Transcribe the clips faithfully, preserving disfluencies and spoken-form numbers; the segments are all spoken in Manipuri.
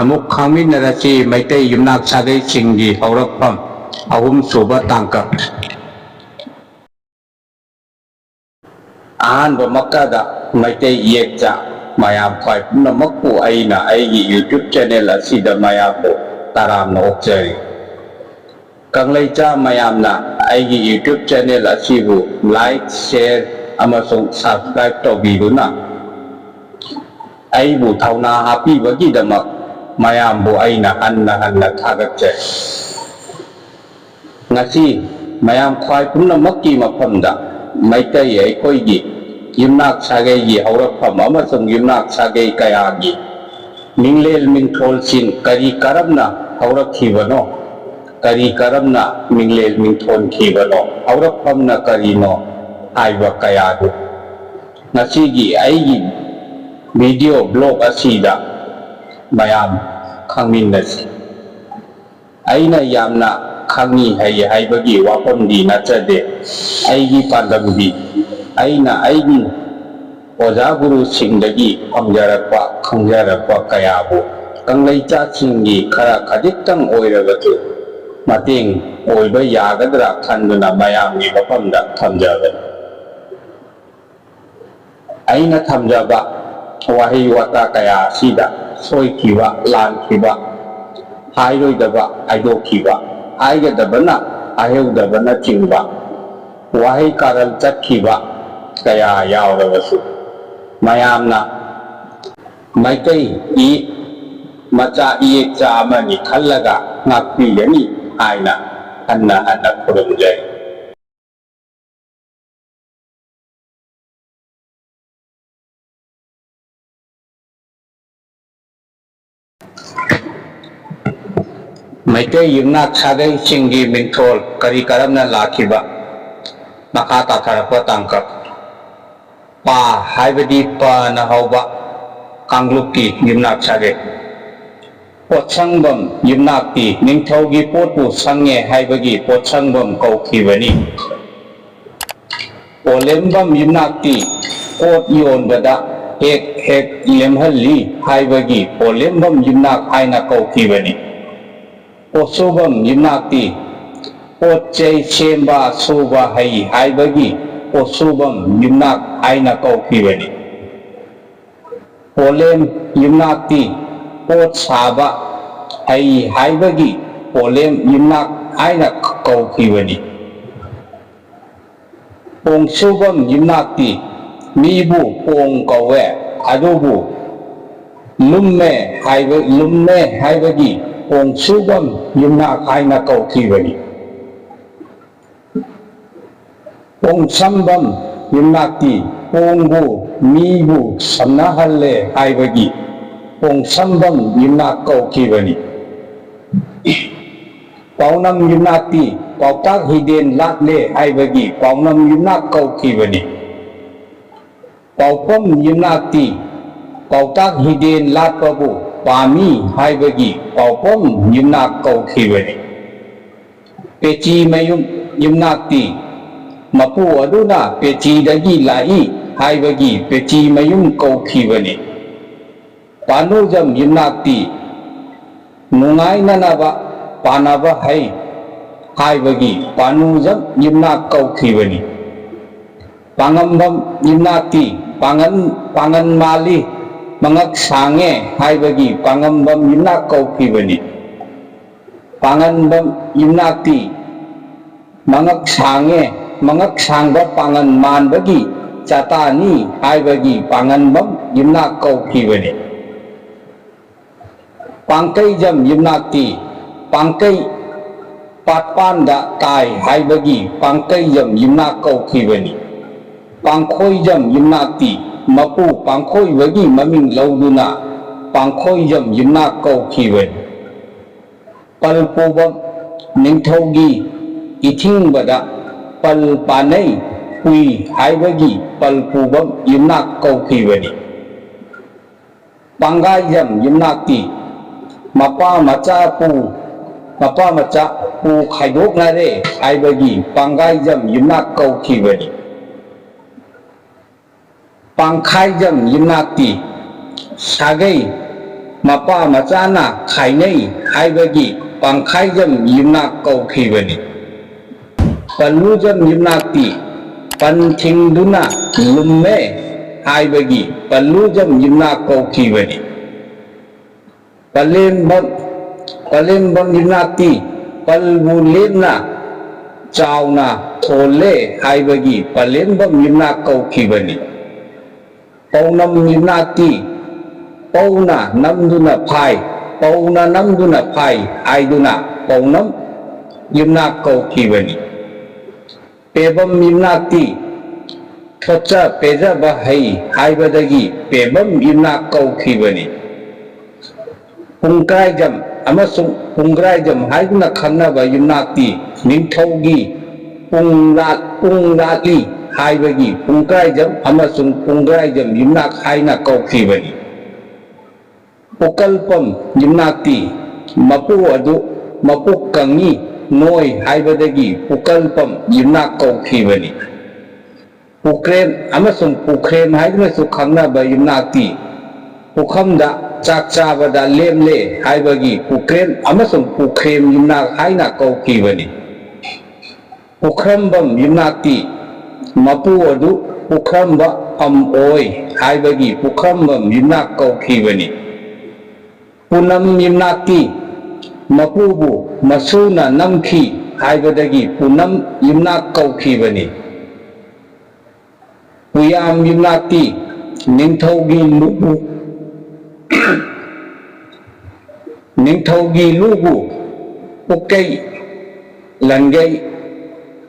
ꯑꯃꯨꯛ ꯈꯪꯃꯤꯟꯅꯔꯁꯤ ꯃꯩꯇꯩ ꯌꯨꯝꯅꯥꯛ ꯁꯥꯒꯩꯁꯤꯡꯒꯤ ꯍꯧꯔꯛꯐꯝ ꯑꯍꯨꯝꯁꯨꯕ ꯇꯥꯡꯀꯛ꯫ ꯑꯍꯥꯟꯕꯃꯛꯇꯗ ꯃꯩꯇꯩ ꯏꯌꯦꯛꯆꯥ ꯃꯌꯥꯝ ꯈ꯭ꯋꯥꯏ ꯄꯨꯝꯅꯃꯛꯄꯨ ꯑꯩꯅ ꯑꯩꯒꯤ YouTube channel ꯑꯁꯤꯗ ꯃꯌꯥꯝꯕꯨ ꯇꯔꯥꯝꯅ ꯑꯣꯛꯆꯔꯤ꯫ ꯀꯪꯂꯩꯆꯥ ꯃꯌꯥꯝꯅ ꯑꯩꯒꯤ YouTube channel ꯑꯁꯤꯕꯨ like, share ꯑꯃꯁꯨꯡ subscribe ꯇꯧꯕꯤꯗꯨꯅ ꯑꯩꯕꯨ ꯊꯧꯅꯥ ꯍꯥꯞꯄꯤꯕꯒꯤꯗꯃꯛ ꯃꯌꯥꯝꯕꯨ ꯑꯩꯅ ꯍꯟꯅ ꯍꯟꯅ ꯊꯥꯒꯠꯆꯔꯤ꯫ ꯉꯁꯤ ꯃꯌꯥꯝ ꯈ꯭ꯋꯥꯏ ꯄꯨꯝꯅꯃꯛꯀꯤ ꯃꯐꯝꯗ ꯃꯩꯇꯩ ꯑꯩꯈꯣꯏꯒꯤ ꯌꯨꯝꯅꯥꯛ ꯁꯥꯒꯩꯒꯤ ꯍꯧꯔꯛꯐꯝ ꯑꯃꯁꯨꯡ ꯌꯨꯝꯅꯥꯛ ꯁꯥꯒꯩ ꯀꯌꯥꯒꯤ ꯃꯤꯡꯂꯦꯜ ꯃꯤꯡꯊꯣꯜꯁꯤꯡ ꯀꯔꯤ ꯀꯔꯝꯅ ꯍꯧꯔꯛꯈꯤꯕꯅꯣ, ꯀꯔꯤ ꯀꯔꯝꯅ ꯃꯤꯡꯂꯦꯜ ꯃꯤꯡꯊꯣꯟꯈꯤꯕꯅꯣ, ꯍꯧꯔꯛꯐꯝꯅ ꯀꯔꯤꯅꯣ ꯍꯥꯏꯕ ꯀꯌꯥꯗꯨ ꯉꯁꯤꯒꯤ ꯑꯩꯒꯤ video blog ꯑꯁꯤꯗ ꯃꯌꯥꯝ ꯈꯪꯃꯤꯟꯅꯁꯤ꯫ ꯑꯩꯅ ꯌꯥꯝꯅ ꯈꯪꯉꯤ ꯍꯩ ꯍꯥꯏꯕꯒꯤ ꯋꯥꯐꯝꯗꯤ ꯅꯠꯆꯗꯦ꯫ ꯑꯩꯒꯤ ꯄꯥꯟꯗꯝꯗꯤ ꯑꯩꯅ ꯑꯩꯒꯤ ꯑꯣꯖꯥ ꯒꯨꯔꯨꯁꯤꯡꯗꯒꯤ ꯐꯪꯖꯔꯛꯄ, ꯈꯪꯖꯔꯛꯄ ꯀꯌꯥꯕꯨ ꯀꯪꯂꯩꯆꯥꯁꯤꯡꯒꯤ ꯈꯔ ꯈꯖꯤꯛꯇꯪ ꯑꯣꯏꯔꯕꯁꯨ ꯃꯇꯦꯡ ꯑꯣꯏꯕ ꯌꯥꯒꯗ꯭ꯔꯥ ꯈꯟꯗꯨꯅ ꯃꯌꯥꯝꯒꯤ ꯃꯐꯝꯗ ꯊꯝꯖꯕꯅꯤ꯫ ꯑꯩꯅ ꯊꯝꯖꯕ ꯋꯥꯍꯩ ꯋꯥꯇꯥ ꯀꯌꯥ ꯑꯁꯤꯗ ꯁꯣꯏꯈꯤꯕ, ꯂꯥꯟꯈꯤꯕ, ꯍꯥꯏꯔꯣꯏꯗꯕ ꯍꯥꯏꯗꯣꯛꯈꯤꯕ, ꯍꯥꯏꯒꯗꯕꯅ ꯍꯥꯏꯍꯧꯗꯕꯅꯆꯤꯡꯕ ꯋꯥꯍꯩ ꯀꯥꯔꯟ ꯆꯠꯈꯤꯕ ꯀꯌꯥ ꯌꯥꯎꯔꯕꯁꯨ, ꯃꯌꯥꯝꯅ ꯃꯩꯇꯩ ꯏ ꯃꯆꯥ ꯏꯌꯦꯛꯆꯥ ꯑꯃꯅꯤ ꯈꯜꯂꯒ ꯉꯥꯛꯄꯤꯒꯅꯤ ꯍꯥꯏꯅ ꯍꯟꯅ ꯍꯟꯅ ꯈꯨꯔꯨꯝꯖꯔꯤ꯫ ꯃꯩꯇꯩ ꯌꯨꯝꯅꯥꯛ ꯁꯥꯒꯩꯁꯤꯡꯒꯤ ꯃꯤꯡꯊꯣꯜ ꯀꯔꯤ ꯀꯔꯝꯅ ꯂꯥꯛꯈꯤꯕ? ꯃꯈꯥ ꯇꯥꯊꯔꯛꯄ ꯇꯥꯡꯀꯛ꯫ ꯄꯥ ꯍꯥꯏꯕꯗꯤ ꯄꯅ ꯍꯧꯕ ꯀꯥꯡꯂꯨꯞꯀꯤ ꯌꯨꯝꯅꯥꯛ ꯁꯥꯒꯩ꯫ ꯄꯣꯠꯁꯪꯐꯝ ꯌꯨꯝꯅꯥꯛꯇꯤ ꯅꯤꯡꯊꯧꯒꯤ ꯄꯣꯠꯄꯨ ꯁꯪꯉꯦ ꯍꯥꯏꯕꯒꯤ ꯄꯣꯠꯁꯪꯐꯝ ꯀꯧꯈꯤꯕꯅꯤ꯫ ꯑꯣꯂꯦꯝꯕꯝ ꯌꯨꯝꯅꯥꯛꯇꯤ ꯄꯣꯠ ꯌꯣꯟꯕꯗ ꯍꯦꯛ ꯍꯦꯛ ꯂꯦꯝꯍꯜꯂꯤ ꯍꯥꯏꯕꯒꯤ ꯄꯣꯂꯦꯝꯕꯝ ꯌꯨꯝꯅꯥꯛ ꯍꯥꯏꯅ ꯀꯧꯈꯤꯕꯅꯤ꯫ ꯄꯣꯠꯁꯨꯕꯝ ꯌꯨꯝꯅꯥꯛꯇꯤ ꯄꯣꯠ ꯆꯩ ꯁꯦꯝꯕ ꯁꯨꯕ ꯍꯩ ꯍꯥꯏꯕꯒꯤ ꯄꯣꯠꯁꯨꯕꯝ ꯌꯨꯝꯅꯥꯛ ꯍꯥꯏꯅ ꯀꯧꯈꯤꯕꯅꯤ꯫ ꯄꯣꯂꯦꯝ ꯌꯨꯝꯅꯥꯛꯇꯤ ꯄꯣꯠ ꯁꯥꯕ ꯍꯩ ꯍꯥꯏꯕꯒꯤ ꯄꯣꯂꯦꯝ ꯌꯨꯝꯅꯥꯛ ꯍꯥꯏꯅ ꯀꯧꯈꯤꯕꯅꯤ꯫ ꯄꯣꯡꯁꯨꯕꯝ ꯌꯨꯝꯅꯥꯛꯇꯤ ꯃꯤꯕꯨ ꯄꯣꯡ ꯀꯧꯋꯦ, ꯑꯗꯨꯕꯨ ꯂꯨꯝꯃꯦ ꯍꯥꯏꯕ, ꯂꯨꯝꯃꯦ ꯍꯥꯏꯕꯒꯤ ꯄꯣꯡꯁꯨꯕꯝ ꯌꯨꯝꯅꯥꯛ ꯍꯥꯏꯅ ꯀꯧꯈꯤꯕꯅꯤ꯫ ꯄꯣꯡꯁꯝꯕꯝ ꯌꯨꯝꯅꯥꯛꯇꯤ ꯄꯣꯡꯕꯨ ꯃꯤꯕꯨ ꯁꯝꯅꯍꯜꯂꯦ ꯍꯥꯏꯕꯒꯤ ꯄꯣꯡꯁꯝꯕꯝ ꯌꯨꯝꯅꯥꯛ ꯀꯧꯈꯤꯕꯅꯤ꯫ ꯄꯥꯎꯅꯝ ꯌꯨꯝꯅꯥꯛꯇꯤ ꯄꯥꯎꯇꯥꯛ ꯍꯤꯗꯦꯟ ꯂꯥꯠꯂꯦ ꯍꯥꯏꯕꯒꯤ ꯄꯥꯎꯅꯝ ꯌꯨꯝꯅꯥꯛ ꯀꯧꯈꯤꯕꯅꯤ꯫ ꯄꯥꯎꯄꯝ ꯌꯨꯝꯅꯥꯛꯇꯤ ꯄꯥꯎꯇꯥꯛ ꯍꯤꯗꯦꯟ ꯂꯥꯠꯄꯕꯨ ꯄꯥꯝꯃꯤ ꯍꯥꯏꯕꯒꯤ ꯄꯥꯎꯄꯝ ꯌꯨꯝꯅꯥꯛ ꯀꯧꯈꯤꯕꯅꯤ꯫ ꯄꯦꯆꯤ ꯃꯌꯨꯝ ꯌꯨꯝꯅꯥꯛꯇꯤ ꯃꯄꯨ ꯑꯗꯨꯅ ꯄꯦꯆꯤꯗꯒꯤ ꯂꯥꯛꯏ ꯍꯥꯏꯕꯒꯤ ꯄꯦꯆꯤ ꯃꯌꯨꯝ ꯀꯧꯈꯤꯕꯅꯤ꯫ ꯄꯥꯅꯨꯖꯝ ꯌꯨꯝꯅꯥꯛꯇꯤ ꯅꯨꯡꯉꯥꯏꯅꯅꯕ ꯄꯥꯅꯕ ꯍꯩ ꯍꯥꯏꯕꯒꯤ ꯄꯥꯅꯨꯖꯝ ꯌꯨꯝꯅꯥꯛ ꯀꯧꯈꯤꯕꯅꯤ꯫ ꯄꯥꯉꯝꯕꯝ ꯌꯨꯝꯅꯥꯛꯇꯤ ꯄꯥꯉꯟ, ꯄꯥꯉꯟ ꯃꯥꯜꯂꯤ, ꯃꯉꯛ ꯁꯥꯡꯉꯦ ꯍꯥꯏꯕꯒꯤ ꯄꯥꯉꯝꯕꯝ ꯌꯨꯝꯅꯥꯛ ꯀꯧꯈꯤꯕꯅꯤ꯫ ꯄꯥꯉꯟꯕꯝ ꯌꯨꯝꯅꯥꯛꯇꯤ ꯃꯉꯛ ꯁꯥꯡꯉꯦ, ꯃꯉꯛ ꯁꯥꯡꯕ ꯄꯥꯉꯟ ꯃꯥꯟꯕꯒꯤ ꯆꯥꯇꯥꯅꯤ ꯍꯥꯏꯕꯒꯤ ꯄꯥꯉꯟꯕꯝ ꯌꯨꯝꯅꯥꯛ ꯀꯧꯈꯤꯕꯅꯤ꯫ ꯄꯥꯡꯀꯩꯖꯝ ꯌꯨꯝꯅꯥꯛꯇꯤ ꯄꯥꯡꯀꯩ ꯄꯥꯠꯄꯥꯟꯗ ꯇꯥꯏ ꯍꯥꯏꯕꯒꯤ ꯄꯥꯡꯀꯩꯖꯝ ꯌꯨꯝꯅꯥꯛ ꯀꯧꯈꯤꯕꯅꯤ꯫ ꯄꯥꯡꯈꯣꯏꯖꯝ ꯌꯨꯝꯅꯥꯛꯇꯤ ꯃꯄꯨ ꯄꯥꯡꯈꯣꯏꯕꯒꯤ ꯃꯃꯤꯡ ꯂꯧꯗꯨꯅ ꯄꯥꯡꯈꯣꯏꯖꯝ ꯌꯨꯝꯅꯥꯛ ꯀꯧꯈꯤꯕꯅꯤ꯫ ꯄꯜ ꯄꯨꯕꯝ ꯅꯤꯡꯊꯧꯒꯤ ꯏꯊꯤꯡꯕꯗ ꯄꯜ ꯄꯥꯅꯩ ꯄꯨꯏ ꯍꯥꯏꯕꯒꯤ ꯄꯜ ꯄꯨꯕꯝ ꯌꯨꯝꯅꯥꯛ ꯀꯧꯈꯤꯕꯅꯤ꯫ ꯄꯥꯡꯒꯥꯏꯖꯝ ꯌꯨꯝꯅꯥꯛꯇꯤ ꯃꯄꯥ ꯃꯆꯥ ꯄꯨ, ꯃꯄꯥ ꯃꯆꯥ ꯄꯨ ꯈꯥꯏꯗꯣꯛꯅꯔꯦ ꯍꯥꯏꯕꯒꯤ ꯄꯥꯡꯒꯥꯏꯖꯝ ꯌꯨꯝꯅꯥꯛ ꯀꯧꯈꯤꯕꯅꯤ꯫ ꯄꯥꯡꯈꯥꯏꯖꯝ ꯌꯨꯝꯅꯥꯛꯇꯤ ꯁꯥꯒꯩ ꯃꯄꯥ ꯃꯆꯥꯅ ꯈꯥꯏꯅꯩ ꯍꯥꯏꯕꯒꯤ ꯄꯥꯡꯈꯥꯏꯖꯝ ꯌꯨꯝꯅꯥꯛ ꯀꯧꯈꯤꯕꯅꯤ꯫ ꯄꯜꯂꯨꯖꯝ ꯌꯨꯝꯅꯥꯛꯇꯤ ꯄꯟ ꯊꯤꯡꯗꯨꯅ ꯂꯨꯝꯃꯦ ꯍꯥꯏꯕꯒꯤ ꯄꯜꯂꯨꯖꯝ ꯌꯨꯝꯅꯥꯛ ꯀꯧꯈꯤꯕꯅꯤ꯫ ꯄꯂꯦꯝꯕꯝ, ꯄꯂꯦꯝꯕꯝ ꯌꯨꯝꯅꯥꯛꯇꯤ ꯄꯜꯕꯨ ꯂꯦꯝꯅ ꯆꯥꯎꯅ ꯊꯣꯜꯂꯦ ꯍꯥꯏꯕꯒꯤ ꯄꯂꯦꯝꯕꯝ ꯌꯨꯝꯅꯥꯛ ꯀꯧꯈꯤꯕꯅꯤ꯫ ꯄꯧꯅꯝ ꯌꯨꯝꯅꯥꯛꯇꯤ ꯄꯧꯅ ꯅꯝꯗꯨꯅ ꯐꯥꯏ, ꯄꯧꯅ ꯅꯝꯗꯨꯅ ꯐꯥꯏ ꯍꯥꯏꯗꯨꯅ ꯄꯧꯅꯝ ꯌꯨꯝꯅꯥꯛ ꯀꯧꯈꯤꯕꯅꯤ꯫ ꯄꯦꯕꯝ ꯌꯨꯝꯅꯥꯛꯇꯤ ꯊꯣꯠꯆ ꯄꯦꯖꯕ ꯍꯩ ꯍꯥꯏꯕꯗꯒꯤ ꯄꯦꯕꯝ ꯌꯨꯝꯅꯥꯛ ꯀꯧꯈꯤꯕꯅꯤ꯫ ꯄꯨꯡꯒ꯭ꯔꯥꯏꯖꯝ ꯑꯃꯁꯨꯡ ꯄꯨꯡꯒ꯭ꯔꯥꯏꯖꯝ ꯍꯥꯏꯗꯨꯅ ꯈꯪꯅꯕ ꯌꯨꯝꯅꯥꯛꯇꯤ ꯅꯤꯡꯊꯧꯒꯤ ꯄꯨꯡ ꯂꯥꯠ-, ꯄꯨꯡ ꯂꯥꯠꯂꯤ ꯍꯥꯏꯕꯒꯤ ꯄꯨꯡꯒ꯭ꯔꯥꯏꯖꯝ ꯑꯃꯁꯨꯡ ꯄꯨꯡꯒ꯭ꯔꯥꯏꯖꯝ ꯌꯨꯝꯅꯥꯛ ꯍꯥꯏꯅ ꯀꯧꯈꯤꯕꯅꯤ꯫ ꯄꯨꯀꯜꯄꯝ ꯌꯨꯝꯅꯥꯛꯇꯤ ꯃꯄꯨ ꯑꯗꯨ ꯃꯄꯨꯛ ꯀꯪꯉꯤ, ꯅꯣꯏ ꯍꯥꯏꯕꯗꯒꯤ ꯄꯨꯀꯜꯄꯝ ꯌꯨꯝꯅꯥꯛ ꯀꯧꯈꯤꯕꯅꯤ꯫ ꯄꯨꯀ꯭ꯔꯦꯝ ꯑꯃꯁꯨꯡ ꯄꯨꯈ꯭ꯔꯦꯝ ꯍꯥꯏꯗꯨꯅꯁꯨ ꯈꯪꯅꯕ ꯌꯨꯝꯅꯥꯛꯇꯤ ꯄꯨꯈꯝꯗ ꯆꯥꯛ ꯆꯥꯕꯗ ꯂꯦꯝꯂꯦ ꯍꯥꯏꯕꯒꯤ ꯄꯨꯀ꯭ꯔꯦꯝ ꯑꯃꯁꯨꯡ ꯄꯨꯈ꯭ꯔꯦꯝ ꯌꯨꯝꯅꯥꯛ ꯍꯥꯏꯅ ꯀꯧꯈꯤꯕꯅꯤ꯫ ꯄꯨꯈ꯭ꯔꯝꯕꯝ ꯌꯨꯝꯅꯥꯛꯇꯤ ꯃꯄꯨ ꯑꯗꯨ ꯄꯨꯈ꯭ꯔꯝꯕ ꯐꯝ ꯑꯣꯏ ꯍꯥꯏꯕꯒꯤ ꯄꯨꯈ꯭ꯔꯝꯕꯝ ꯌꯨꯝꯅꯥꯛ ꯀꯧꯈꯤꯕꯅꯤ꯫ ꯄꯨꯅꯝ ꯌꯨꯝꯅꯥꯛꯇꯤ ꯃꯄꯨꯕꯨ ꯃꯁꯨꯅ ꯅꯝꯈꯤ ꯍꯥꯏꯕꯗꯒꯤ ꯄꯨꯅꯝ ꯌꯨꯝꯅꯥꯛ ꯀꯧꯈꯤꯕꯅꯤ꯫ ꯄꯨꯌꯥꯝ ꯌꯨꯝꯅꯥꯛꯇꯤ ꯅꯤꯡꯊꯧꯒꯤ ꯂꯨꯕꯨ, ꯅꯤꯡꯊꯧꯒꯤ ꯂꯨꯕꯨ ꯄꯨꯛꯀꯩ ꯂꯟꯒꯩ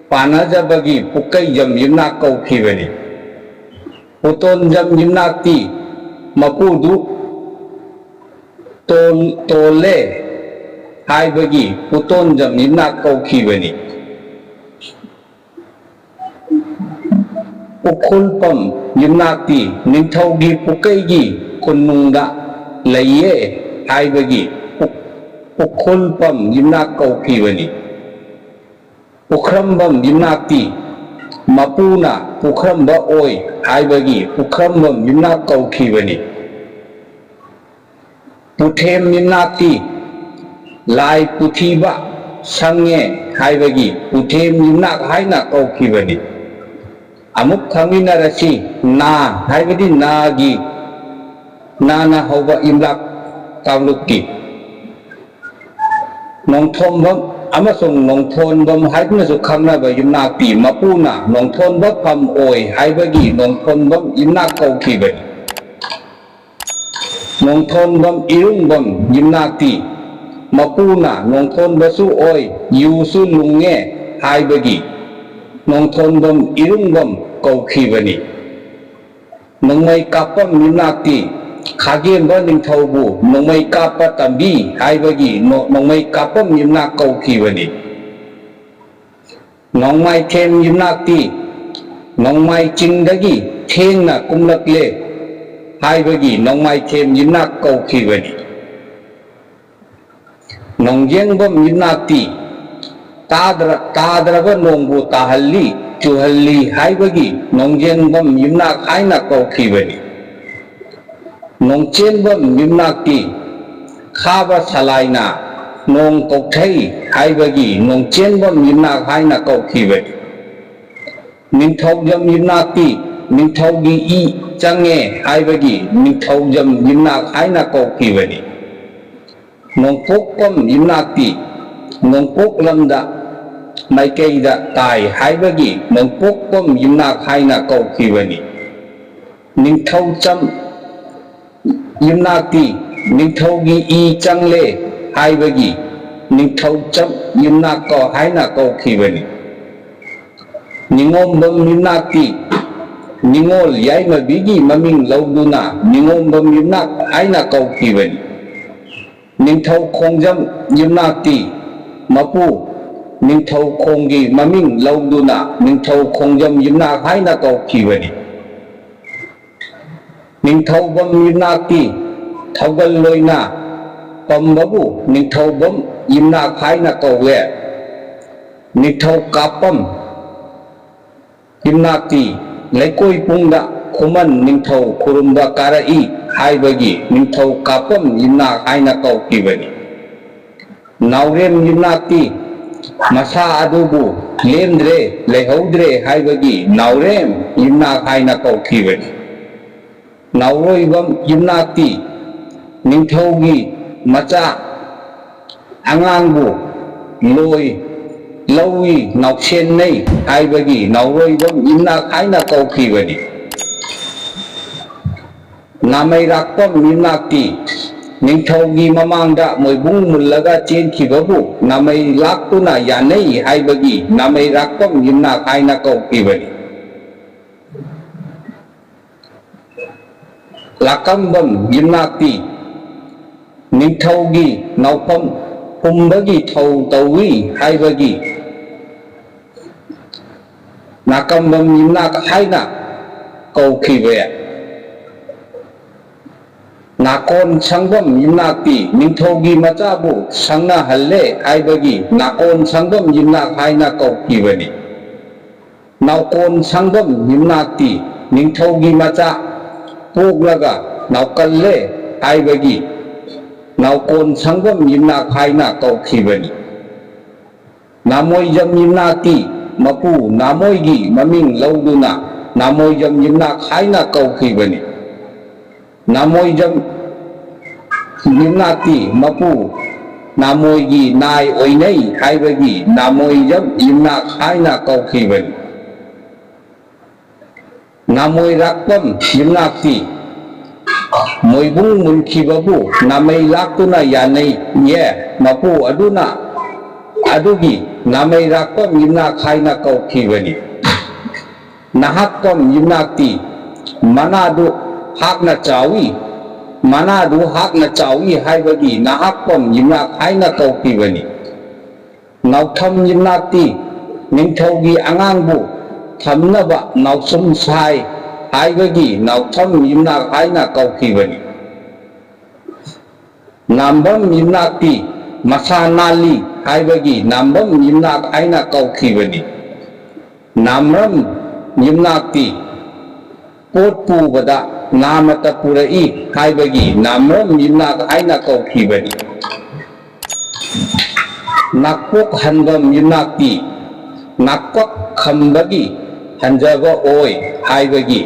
ꯄꯥꯟꯅꯖꯕꯒꯤ ꯄꯨꯛꯀꯩꯖꯝ ꯌꯨꯝꯅꯥꯛ ꯀꯧꯈꯤꯕꯅꯤ꯫ ꯄꯨꯇꯣꯟꯖꯝ ꯌꯨꯝꯅꯥꯛꯇꯤ ꯃꯄꯨꯗꯨ ꯇꯣꯜ-, ꯇꯣꯜꯂꯦ ꯍꯥꯏꯕꯒꯤ ꯄꯨꯇꯣꯟꯖꯝ ꯌꯨꯝꯅꯥꯛ ꯀꯧꯈꯤꯕꯅꯤ꯫ ꯎꯈ꯭ꯔꯨꯜꯄꯝ ꯌꯨꯝꯅꯥꯛꯇꯤ ꯅꯤꯡꯊꯧꯒꯤ ꯄꯨꯀꯩꯒꯤ ꯀꯣꯅꯨꯡꯗ ꯂꯩꯌꯦ ꯍꯥꯏꯕꯒꯤ ꯎ-, ꯎꯈ꯭ꯔꯨꯜꯄꯝ ꯌꯨꯝꯅꯥꯛ ꯀꯧꯈꯤꯕꯅꯤ꯫ ꯄꯨꯈ꯭ꯔꯝꯕꯝ ꯌꯨꯝꯅꯥꯛꯇꯤ ꯃꯄꯨꯅ ꯄꯨꯈ꯭ꯔꯝꯕ ꯑꯣꯏ ꯍꯥꯏꯕꯒꯤ ꯄꯨꯈ꯭ꯔꯝꯕꯝ ꯌꯨꯝꯅꯥꯛ ꯀꯧꯈꯤꯕꯅꯤ꯫ ꯄꯨꯊꯦꯝ ꯌꯨꯝꯅꯥꯛꯇꯤ ꯂꯥꯏ ꯄꯨꯊꯤꯕ ꯁꯪꯉꯦ ꯍꯥꯏꯕꯒꯤ ꯄꯨꯊꯦꯝ ꯌꯨꯝꯅꯥꯛ ꯍꯥꯏꯅ ꯀꯧꯈꯤꯕꯅꯤ꯫ ꯑꯃꯨꯛ ꯈꯪꯃꯤꯟꯅꯔꯁꯤ꯫ ꯅꯥ ꯍꯥꯏꯕꯗꯤ ꯅꯥꯒꯤ, ꯅꯥꯅ ꯍꯧꯕ ꯌꯨꯝꯂꯥꯛ ꯀꯥꯡꯂꯨꯞꯀꯤ ꯅꯣꯡꯊꯣꯝꯕꯝ ꯑꯃꯁꯨꯡ ꯅꯣꯡꯊꯣꯟꯕꯝ ꯍꯥꯏꯗꯨꯅꯁꯨ ꯈꯪꯅꯕ ꯌꯨꯝꯅꯥꯛꯇꯤ ꯃꯄꯨꯅ ꯅꯣꯡꯊꯣꯟꯕ ꯐꯝ ꯑꯣꯏ ꯍꯥꯏꯕꯒꯤ ꯅꯣꯡꯊꯣꯟꯕꯝ ꯌꯨꯝꯅꯥꯛ ꯀꯧꯈꯤꯕꯅꯤ꯫ ꯅꯣꯡꯊꯣꯟꯕꯝ ꯏꯔꯨꯡꯕꯝ ꯌꯨꯝꯅꯥꯛꯇꯤ ꯃꯄꯨꯅ ꯅꯣꯡꯊꯣꯟꯕꯁꯨ ꯑꯣꯏ, ꯌꯨꯁꯨ ꯂꯨꯡꯉꯦ ꯍꯥꯏꯕꯒꯤ ꯅꯣꯡꯊꯣꯟꯕꯝ ꯏꯔꯨꯡꯕꯝ ꯀꯧꯈꯤꯕꯅꯤ꯫ ꯅꯣꯡꯃꯩ ꯀꯥꯞꯄꯝ ꯌꯨꯝꯅꯥꯛꯇꯤ ꯈꯥꯒꯦꯝꯕ ꯅꯤꯡꯊꯧꯕꯨ ꯅꯣꯡꯃꯩ ꯀꯥꯞꯄ ꯇꯝꯕꯤ ꯍꯥꯏꯕꯒꯤ ꯅꯣ-, ꯅꯣꯡꯃꯩ ꯀꯥꯞꯄꯝ ꯌꯨꯝꯅꯥꯛ ꯀꯧꯈꯤꯕꯅꯤ꯫ ꯅꯣꯡꯃꯥꯏꯊꯦꯝ ꯌꯨꯝꯅꯥꯛꯇꯤ ꯅꯣꯡꯃꯥꯏ ꯆꯤꯡꯗꯒꯤ ꯊꯦꯡꯅ ꯀꯨꯝꯂꯛꯂꯦ ꯍꯥꯏꯕꯒꯤ ꯅꯣꯡꯃꯥꯏꯊꯦꯝ ꯌꯨꯝꯅꯥꯛ ꯀꯧꯈꯤꯕꯅꯤ꯫ ꯅꯣꯡꯖꯦꯡꯕꯝ ꯌꯨꯝꯅꯥꯛꯇꯤ ꯇꯥꯗ꯭ꯔ-, ꯇꯥꯗ꯭ꯔꯕ ꯅꯣꯡꯕꯨ ꯇꯥꯍꯜꯂꯤ, ꯆꯨꯍꯜꯂꯤ ꯍꯥꯏꯕꯒꯤ ꯅꯣꯡꯖꯦꯡꯕꯝ ꯌꯨꯝꯅꯥꯛ ꯍꯥꯏꯅ ꯀꯧꯈꯤꯕꯅꯤ꯫ ꯅꯣꯡꯆꯦꯟꯕꯝ ꯌꯨꯝꯅꯥꯛꯇꯤ ꯈꯥꯕ ꯁꯂꯥꯏꯅ ꯅꯣꯡ ꯀꯧꯊꯩ ꯍꯥꯏꯕꯒꯤ ꯅꯣꯡꯆꯦꯟꯕꯝ ꯌꯨꯝꯅꯥꯛ ꯍꯥꯏꯅ ꯀꯧꯈꯤꯕꯅꯤ꯫ ꯅꯤꯡꯊꯧꯖꯝ ꯌꯨꯝꯅꯥꯛꯇꯤ ꯅꯤꯡꯊꯧꯒꯤ ꯏ ꯆꯪꯉꯦ ꯍꯥꯏꯕꯒꯤ ꯅꯤꯡꯊꯧꯖꯝ ꯌꯨꯝꯅꯥꯛ ꯍꯥꯏꯅ ꯀꯧꯈꯤꯕꯅꯤ꯫ ꯅꯣꯡꯄꯣꯛꯄꯝ ꯌꯨꯝꯅꯥꯛꯇꯤ ꯅꯣꯡꯄꯣꯛ ꯂꯝꯗ ꯃꯥꯏꯀꯩꯗ ꯇꯥꯏ ꯍꯥꯏꯕꯒꯤ ꯅꯣꯡꯄꯣꯛꯄꯝ ꯌꯨꯝꯅꯥꯛ ꯍꯥꯏꯅ ꯀꯧꯈꯤꯕꯅꯤ꯫ ꯅꯤꯡꯊꯧꯆꯝ ꯌꯨꯝꯅꯥꯛꯇꯤ ꯅꯤꯡꯊꯧꯒꯤ ꯏ ꯆꯪꯂꯦ ꯍꯥꯏꯕꯒꯤ ꯅꯤꯡꯊꯧꯆꯝ ꯌꯨꯝꯅꯥꯛ ꯀꯧ-, ꯍꯥꯏꯅ ꯀꯧꯈꯤꯕꯅꯤ꯫ ꯅꯤꯉꯣꯝꯕꯝ ꯌꯨꯝꯅꯥꯛꯇꯤ ꯅꯤꯉꯣꯜ ꯌꯥꯏꯃꯕꯤꯒꯤ ꯃꯃꯤꯡ ꯂꯧꯗꯨꯅ ꯅꯤꯉꯣꯝꯕꯝ ꯌꯨꯝꯅꯥꯛ ꯍꯥꯏꯅ ꯀꯧꯈꯤꯕꯅꯤ꯫ ꯅꯤꯡꯊꯧ ꯈꯣꯡꯖꯝ ꯌꯨꯝꯅꯥꯛꯇꯤ ꯃꯄꯨ ꯅꯤꯡꯊꯧ ꯈꯣꯡꯒꯤ ꯃꯃꯤꯡ ꯂꯧꯗꯨꯅ ꯅꯤꯡꯊꯧ ꯈꯣꯡꯖꯝ ꯌꯨꯝꯅꯥꯛ ꯍꯥꯏꯅ ꯀꯧꯈꯤꯕꯅꯤ꯫ ꯅꯤꯡꯊꯧꯕꯝ ꯌꯨꯝꯅꯥꯛꯇꯤ ꯊꯧꯒꯜ ꯂꯣꯏꯅ ꯄꯝꯕꯕꯨ ꯅꯤꯡꯊꯧꯕꯝ ꯌꯨꯝꯅꯥꯛ ꯍꯥꯏꯅ ꯀꯧꯋꯦ꯫ ꯅꯤꯡꯊꯧ ꯀꯥꯞꯄꯝ ꯌꯨꯝꯅꯥꯛꯇꯤ ꯂꯩꯀꯣꯏ ꯄꯨꯡꯗ ꯈꯨꯃꯟ ꯅꯤꯡꯊꯧ ꯈꯨꯔꯨꯝꯕ ꯀꯥꯔꯛꯏ ꯍꯥꯏꯕꯒꯤ ꯅꯤꯡꯊꯧ ꯀꯥꯞꯄꯝ ꯌꯨꯝꯅꯥꯛ ꯍꯥꯏꯅ ꯀꯧꯈꯤꯕꯅꯤ꯫ ꯅꯥꯎꯔꯦꯝ ꯌꯨꯝꯅꯥꯛꯇꯤ ꯃꯁꯥ ꯑꯗꯨꯕꯨ ꯂꯦꯝꯗ꯭ꯔꯦ, ꯂꯩꯍꯧꯗ꯭ꯔꯦ ꯍꯥꯏꯕꯒꯤ ꯅꯥꯎꯔꯦꯝ ꯌꯨꯝꯅꯥꯛ ꯍꯥꯏꯅ ꯀꯧꯈꯤꯕꯅꯤ꯫ ꯅꯥꯎꯔꯣꯏꯕꯝ ꯌꯨꯝꯅꯥꯛꯇꯤ ꯅꯤꯡꯊꯧꯒꯤ ꯃꯆꯥ ꯑꯉꯥꯡꯕꯨ ꯂꯣꯏ ꯂꯧꯏ, ꯅꯥꯎꯁꯦꯟꯅꯩ ꯍꯥꯏꯕꯒꯤ ꯅꯥꯎꯔꯣꯏꯕꯝ ꯌꯨꯝꯅꯥꯛ ꯍꯥꯏꯅ ꯀꯧꯈꯤꯕꯅꯤ꯫ ꯅꯥꯃꯩꯔꯥꯛꯄꯝ ꯌꯨꯝꯅꯥꯛꯇꯤ ꯅꯤꯡꯊꯧꯒꯤ ꯃꯃꯥꯡꯗ ꯃꯣꯏꯕꯨꯡ ꯃꯨꯜꯂꯒ ꯆꯦꯟꯈꯤꯕꯕꯨ ꯅꯥꯃꯩ ꯂꯥꯛꯇꯨꯅ ꯌꯥꯅꯩ ꯍꯥꯏꯕꯒꯤ ꯅꯥꯃꯩꯔꯥꯛꯄꯝ ꯌꯨꯝꯅꯥꯛ ꯍꯥꯏꯅ ꯀꯧꯈꯤꯕꯅꯤ꯫ ꯂꯥꯛꯀꯝꯕꯝ ꯌꯨꯝꯅꯥꯛꯇꯤ ꯅꯤꯡꯊꯧꯒꯤ ꯅꯥꯎꯐꯝ ꯍꯨꯝꯕꯒꯤ ꯊꯧ ꯇꯧꯏ ꯍꯥꯏꯕꯒꯤ ꯅꯥꯀꯝꯕꯝ ꯌꯨꯝꯅꯥꯛ ꯍꯥꯏꯅ ꯀꯧꯈꯤꯕ ꯌꯥꯏ꯫ ꯅꯥꯀꯣꯟ ꯁꯪꯕꯝ ꯌꯨꯝꯅꯥꯛꯇꯤ ꯅꯤꯡꯊꯧꯒꯤ ꯃꯆꯥꯕꯨ ꯁꯪꯅꯍꯜꯂꯦ ꯍꯥꯏꯕꯒꯤ ꯅꯥꯀꯣꯟ ꯁꯪꯕꯝ ꯌꯨꯝꯅꯥꯛ ꯍꯥꯏꯅ ꯀꯧꯈꯤꯕꯅꯤ꯫ ꯅꯥꯎꯀꯣꯟ ꯁꯪꯕꯝ ꯌꯨꯝꯅꯥꯛꯇꯤ ꯅꯤꯡꯊꯧꯒꯤ ꯃꯆꯥ ꯄꯣꯛꯂꯒ ꯅꯥꯎꯀꯜꯂꯦ ꯍꯥꯏꯕꯒꯤ ꯅꯥꯎꯀꯣꯟ ꯁꯪꯕꯝ ꯌꯨꯝꯅꯥꯛ ꯍꯥꯏꯅ ꯀꯧꯈꯤꯕꯅꯤ꯫ ꯅꯥꯃꯣꯏꯖꯝ ꯌꯨꯝꯅꯥꯛꯇꯤ ꯃꯄꯨ ꯅꯥꯃꯣꯏꯒꯤ ꯃꯃꯤꯡ ꯂꯧꯗꯨꯅ ꯅꯥꯃꯣꯏꯖꯝ ꯌꯨꯝꯅꯥꯛ ꯍꯥꯏꯅ ꯀꯧꯈꯤꯕꯅꯤ꯫ ꯅꯥꯃꯣꯏꯖꯝ ꯌꯨꯝꯅꯥꯛꯇꯤ ꯃꯄꯨ ꯅꯥꯃꯣꯏꯒꯤ ꯅꯥꯏ ꯑꯣꯏꯅꯩ ꯍꯥꯏꯕꯒꯤ ꯅꯥꯃꯣꯏꯖꯝ ꯌꯨꯝꯅꯥꯛ ꯍꯥꯏꯅ ꯀꯧꯈꯤꯕꯅꯤ꯫ ꯅꯥꯃꯣꯏꯔꯥꯛꯄꯝ ꯌꯨꯝꯅꯥꯛꯇꯤ ꯃꯣꯏꯕꯨꯡ ꯃꯨꯟꯈꯤꯕꯕꯨ ꯅꯥꯃꯩ ꯂꯥꯛꯇꯨꯅ ꯌꯥꯅꯩꯌꯦ, ꯃꯄꯨ ꯑꯗꯨꯅ ꯑꯗꯨꯒꯤ ꯅꯥꯃꯩꯔꯥꯛꯄꯝ ꯌꯨꯝꯅꯥꯛ ꯍꯥꯏꯅ ꯀꯧꯈꯤꯕꯅꯤ꯫ ꯅꯍꯥꯛꯄꯝ ꯌꯨꯝꯅꯥꯛꯇꯤ ꯃꯅꯥꯗꯨ ꯍꯥꯛꯅ ꯆꯥꯎꯏ, ꯃꯅꯥꯗꯨ ꯍꯥꯛꯅ ꯆꯥꯎꯏ ꯍꯥꯏꯕꯒꯤ ꯅꯍꯥꯛꯄꯝ ꯌꯨꯝꯅꯥꯛ ꯍꯥꯏꯅ ꯀꯧꯈꯤꯕꯅꯤ꯫ ꯅꯥꯎꯊꯝ ꯌꯨꯝꯅꯥꯛꯇꯤ ꯅꯤꯡꯊꯧꯒꯤ ꯑꯉꯥꯡꯕꯨ ꯊꯝꯅꯕ ꯅꯥꯎꯁꯨꯝ ꯁꯥꯏ ꯍꯥꯏꯕꯒꯤ ꯅꯥꯎꯊꯝ ꯌꯨꯝꯅꯥꯛ ꯍꯥꯏꯅ ꯀꯧꯈꯤꯕꯅꯤ꯫ ꯅꯥꯝꯕꯝ ꯌꯨꯝꯅꯥꯛꯇꯤ ꯃꯁꯥ ꯅꯥꯜꯂꯤ ꯍꯥꯏꯕꯒꯤ ꯅꯥꯝꯕꯝ ꯌꯨꯝꯅꯥꯛ ꯍꯥꯏꯅ ꯀꯧꯈꯤꯕꯅꯤ꯫ ꯅꯥꯝꯔꯝ ꯌꯨꯝꯅꯥꯛꯇꯤ ꯄꯣꯠ ꯄꯨꯕꯗ ꯅꯥꯃꯇ ꯄꯨꯔꯛꯏ ꯍꯥꯏꯕꯒꯤ ꯅꯥꯝꯔꯝ ꯌꯨꯝꯅꯥꯛ ꯍꯥꯏꯅ ꯀꯧꯈꯤꯕꯅꯤ꯫ ꯅꯥꯀꯣꯛ ꯍꯟꯕꯝ ꯌꯨꯝꯅꯥꯛꯇꯤ ꯅꯥꯀꯣꯛ ꯈꯝꯕꯒꯤ ꯍꯟꯖꯕ ꯑꯣꯏ ꯍꯥꯏꯕꯒꯤ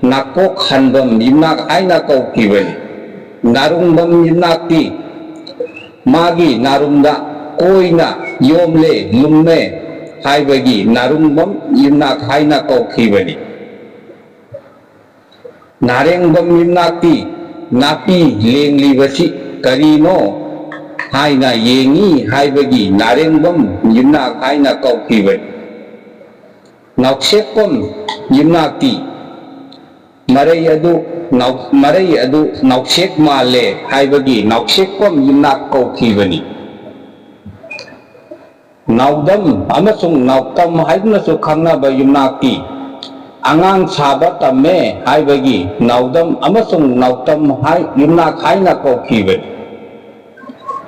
ꯅꯥꯀꯣꯛ ꯍꯟꯕꯝ ꯌꯨꯝꯅꯥꯛ ꯍꯥꯏꯅ ꯀꯧꯈꯤꯕꯅꯤ꯫ ꯅꯥꯔꯨꯡꯕꯝ ꯌꯨꯝꯅꯥꯛꯇꯤ ꯃꯥꯒꯤ ꯅꯥꯔꯨꯝꯗ ꯀꯣꯏꯅ ꯌꯣꯝꯂꯦ ꯂꯨꯝꯃꯦ ꯍꯥꯏꯕꯒꯤ ꯅꯥꯔꯨꯡꯕꯝ ꯌꯨꯝꯅꯥꯛ ꯍꯥꯏꯅ ꯀꯧꯈꯤꯕꯅꯤ꯫ ꯅꯥꯔꯦꯡꯕꯝ ꯌꯨꯝꯅꯥꯛꯇꯤ ꯅꯥꯄꯤ ꯂꯦꯡꯂꯤꯕꯁꯤ ꯀꯔꯤꯅꯣ ꯍꯥꯏꯅ ꯌꯦꯡꯉꯤ ꯍꯥꯏꯕꯒꯤ ꯅꯥꯔꯦꯡꯕꯝ ꯌꯨꯝꯅꯥꯛ ꯍꯥꯏꯅ ꯀꯧꯈꯤꯕꯅꯤ꯫ ꯅꯥꯎꯁꯦꯛꯄꯝ ꯌꯨꯝꯅꯥꯛꯇꯤ ꯃꯔꯩ ꯑꯗꯨ ꯅꯥꯎ-, ꯃꯔꯩ ꯑꯗꯨ ꯅꯥꯎꯁꯦꯛ ꯃꯥꯜꯂꯦ ꯍꯥꯏꯕꯒꯤ ꯅꯥꯎꯁꯦꯛꯄꯝ ꯌꯨꯝꯅꯥꯛ ꯀꯧꯈꯤꯕꯅꯤ꯫ ꯅꯥꯎꯗꯝ ꯑꯃꯁꯨꯡ ꯅꯥꯎꯇꯝ ꯍꯥꯏꯗꯨꯅꯁꯨ ꯈꯪꯅꯕ ꯌꯨꯝꯅꯥꯛꯇꯤ ꯑꯉꯥꯡ ꯁꯥꯕ ꯇꯝꯃꯦ ꯍꯥꯏꯕꯒꯤ ꯅꯥꯎꯗꯝ ꯑꯃꯁꯨꯡ ꯅꯥꯎꯇꯝ ꯍꯥꯏ-, ꯌꯨꯝꯅꯥꯛ ꯍꯥꯏꯅ ꯀꯧꯈꯤꯕꯅꯤ꯫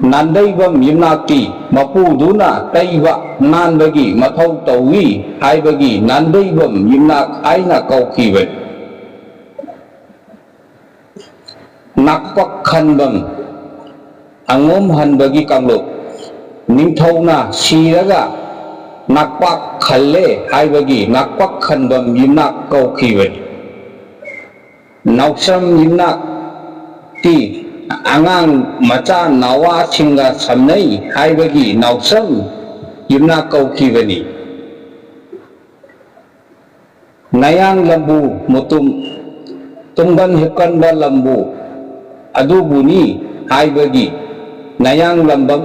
ꯅꯥꯟꯗꯩꯕꯝ ꯌꯨꯝꯅꯥꯛꯇꯤ ꯃꯄꯨꯗꯨꯅ ꯇꯩꯕ ꯅꯥꯟꯕꯒꯤ ꯃꯊꯧ ꯇꯧꯏ ꯍꯥꯏꯕꯒꯤ ꯅꯥꯟꯗꯩꯕꯝ ꯌꯨꯝꯅꯥꯛ ꯍꯥꯏꯅ ꯀꯧꯈꯤꯕꯅꯤ꯫ ꯅꯥꯛꯄꯛ ꯈꯟꯕꯝ, ꯑꯉꯣꯝ ꯍꯟꯕꯒꯤ ꯀꯥꯡꯂꯨꯞ꯫ ꯅꯤꯡꯊꯧꯅ ꯁꯤꯔꯒ ꯅꯥꯛꯄꯥꯛ ꯈꯜꯂꯦ ꯍꯥꯏꯕꯒꯤ ꯅꯥꯛꯄꯛ ꯈꯟꯕꯝ ꯌꯨꯝꯅꯥꯛ ꯀꯧꯈꯤꯕꯅꯤ꯫ ꯅꯥꯎꯁ꯭ꯔꯝ ꯌꯨꯝꯅꯥꯛꯇꯤ ꯑꯉꯥꯡ ꯃꯆꯥ ꯅꯥꯋꯥꯁꯤꯡꯒ ꯁꯝꯅꯩ ꯍꯥꯏꯕꯒꯤ ꯅꯥꯎꯁ꯭ꯔꯝ ꯌꯨꯝꯅꯥꯛ ꯀꯧꯈꯤꯕꯅꯤ꯫ ꯅꯌꯥꯡ ꯂꯝꯕꯨ ꯃꯨꯇꯨꯝ, ꯇꯨꯝꯒꯟ ꯍꯤꯞꯀꯟꯕ ꯂꯝꯕꯨ ꯑꯗꯨꯕꯨꯅꯤ ꯍꯥꯏꯕꯒꯤ ꯅꯌꯥꯡ ꯂꯝꯕꯝ,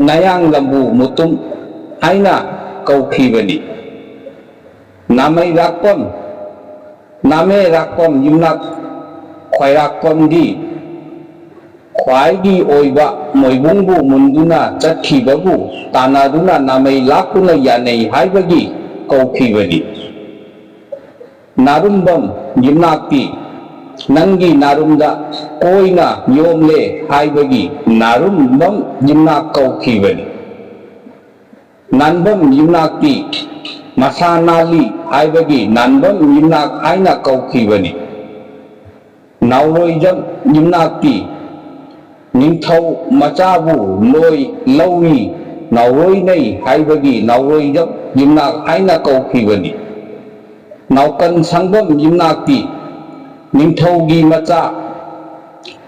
ꯅꯌꯥꯡ ꯂꯝꯕꯨ ꯃꯨꯇꯨꯝ ꯍꯥꯏꯅ ꯀꯧꯈꯤꯕꯅꯤ꯫ ꯅꯥꯃꯩꯔꯥꯛꯄꯝ, ꯅꯥꯃꯦꯔꯥꯛꯄꯝ ꯌꯨꯝꯅꯥꯛ ꯈ꯭ꯋꯥꯏꯔꯥꯛꯄꯝꯒꯤ ꯈ꯭ꯋꯥꯏꯒꯤ ꯑꯣꯏꯕ ꯃꯣꯏꯕꯨꯡꯕꯨ ꯃꯨꯟꯗꯨꯅ ꯆꯠꯈꯤꯕꯕꯨ ꯇꯥꯟꯅꯗꯨꯅ ꯅꯥꯃꯩ ꯂꯥꯛꯇꯨꯅ ꯌꯥꯅꯩ ꯍꯥꯏꯕꯒꯤ ꯀꯧꯈꯤꯕꯅꯤ꯫ ꯅꯥꯔꯨꯝꯕꯝ ꯌꯨꯝꯅꯥꯛꯇꯤ ꯅꯪꯒꯤ ꯅꯥꯔꯨꯝꯗ ꯀꯣꯏꯅ ꯌꯣꯝꯂꯦ ꯍꯥꯏꯕꯒꯤ ꯅꯥꯔꯨꯝꯕꯝ ꯌꯨꯝꯅꯥꯛ ꯀꯧꯈꯤꯕꯅꯤ꯫ ꯅꯥꯟꯕꯝ ꯌꯨꯝꯅꯥꯛꯇꯤ ꯃꯁꯥ ꯅꯥꯜꯂꯤ ꯍꯥꯏꯕꯒꯤ ꯅꯥꯟꯕꯝ ꯌꯨꯝꯅꯥꯛ ꯍꯥꯏꯅ ꯀꯧꯈꯤꯕꯅꯤ꯫ ꯅꯥꯎꯔꯣꯏꯖꯝ ꯌꯨꯝꯅꯥꯛꯇꯤ ꯅꯤꯡꯊꯧ ꯃꯆꯥꯕꯨ ꯂꯣꯏ ꯂꯧꯏ, ꯅꯥꯎꯔꯣꯏꯅꯩ ꯍꯥꯏꯕꯒꯤ ꯅꯥꯎꯔꯣꯏꯖꯝ ꯌꯨꯝꯅꯥꯛ ꯍꯥꯏꯅ ꯀꯧꯈꯤꯕꯅꯤ꯫ ꯅꯥꯎꯀꯟ ꯁꯪꯕꯝ ꯌꯨꯝꯅꯥꯛꯇꯤ ꯅꯤꯡꯊꯧꯒꯤ ꯃꯆꯥ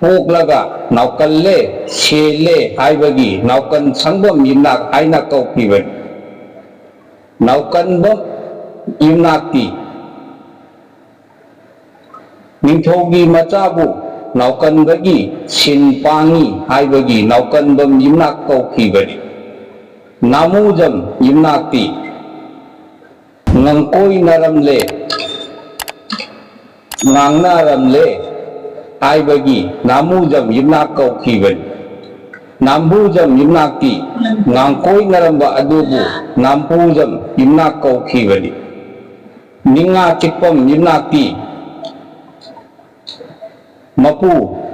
ꯄꯣꯛꯂꯒ ꯅꯥꯎꯀꯜꯂꯦ, ꯁꯦꯜꯂꯦ ꯍꯥꯏꯕꯒꯤ ꯅꯥꯎꯀꯟ ꯁꯪꯕꯝ ꯌꯨꯝꯅꯥꯛ ꯍꯥꯏꯅ ꯀꯧꯈꯤꯕꯅꯤ꯫ ꯅꯥꯎꯀꯟꯕꯝ ꯌꯨꯝꯅꯥꯛꯇꯤ ꯅꯤꯡꯊꯧꯒꯤ ꯃꯆꯥꯕꯨ ꯅꯥꯎꯀꯟꯕꯒꯤ ꯁꯤꯟ ꯄꯥꯡꯉꯤ ꯍꯥꯏꯕꯒꯤ ꯅꯥꯎꯀꯟꯕꯝ ꯌꯨꯝꯅꯥꯛ ꯀꯧꯈꯤꯕꯅꯤ꯫ ꯅꯥꯃꯨꯖꯝ ꯌꯨꯝꯅꯥꯛꯇꯤ ꯉꯥꯡꯀꯣꯏꯅꯔꯝꯂꯦ, ꯉꯥꯡꯅꯔꯝꯂꯦ ꯍꯥꯏꯕꯒꯤ ꯅꯥꯃꯨꯖꯝ ꯌꯨꯝꯅꯥꯛ ꯀꯧꯈꯤꯕꯅꯤ꯫ ꯅꯥꯝꯕꯨꯖꯝ ꯌꯨꯝꯅꯥꯛꯇꯤ ꯉꯥꯡꯀꯣꯏꯅꯔꯝꯕ ꯑꯗꯨꯕꯨ ꯅꯥꯝꯄꯨꯖꯝ ꯌꯨꯝꯅꯥꯛ ꯀꯧꯈꯤꯕꯅꯤ꯫ ꯅꯤꯡꯉꯥ ꯆꯤꯛꯄꯝ ꯌꯨꯝꯅꯥꯛꯇꯤ ꯃꯄꯨ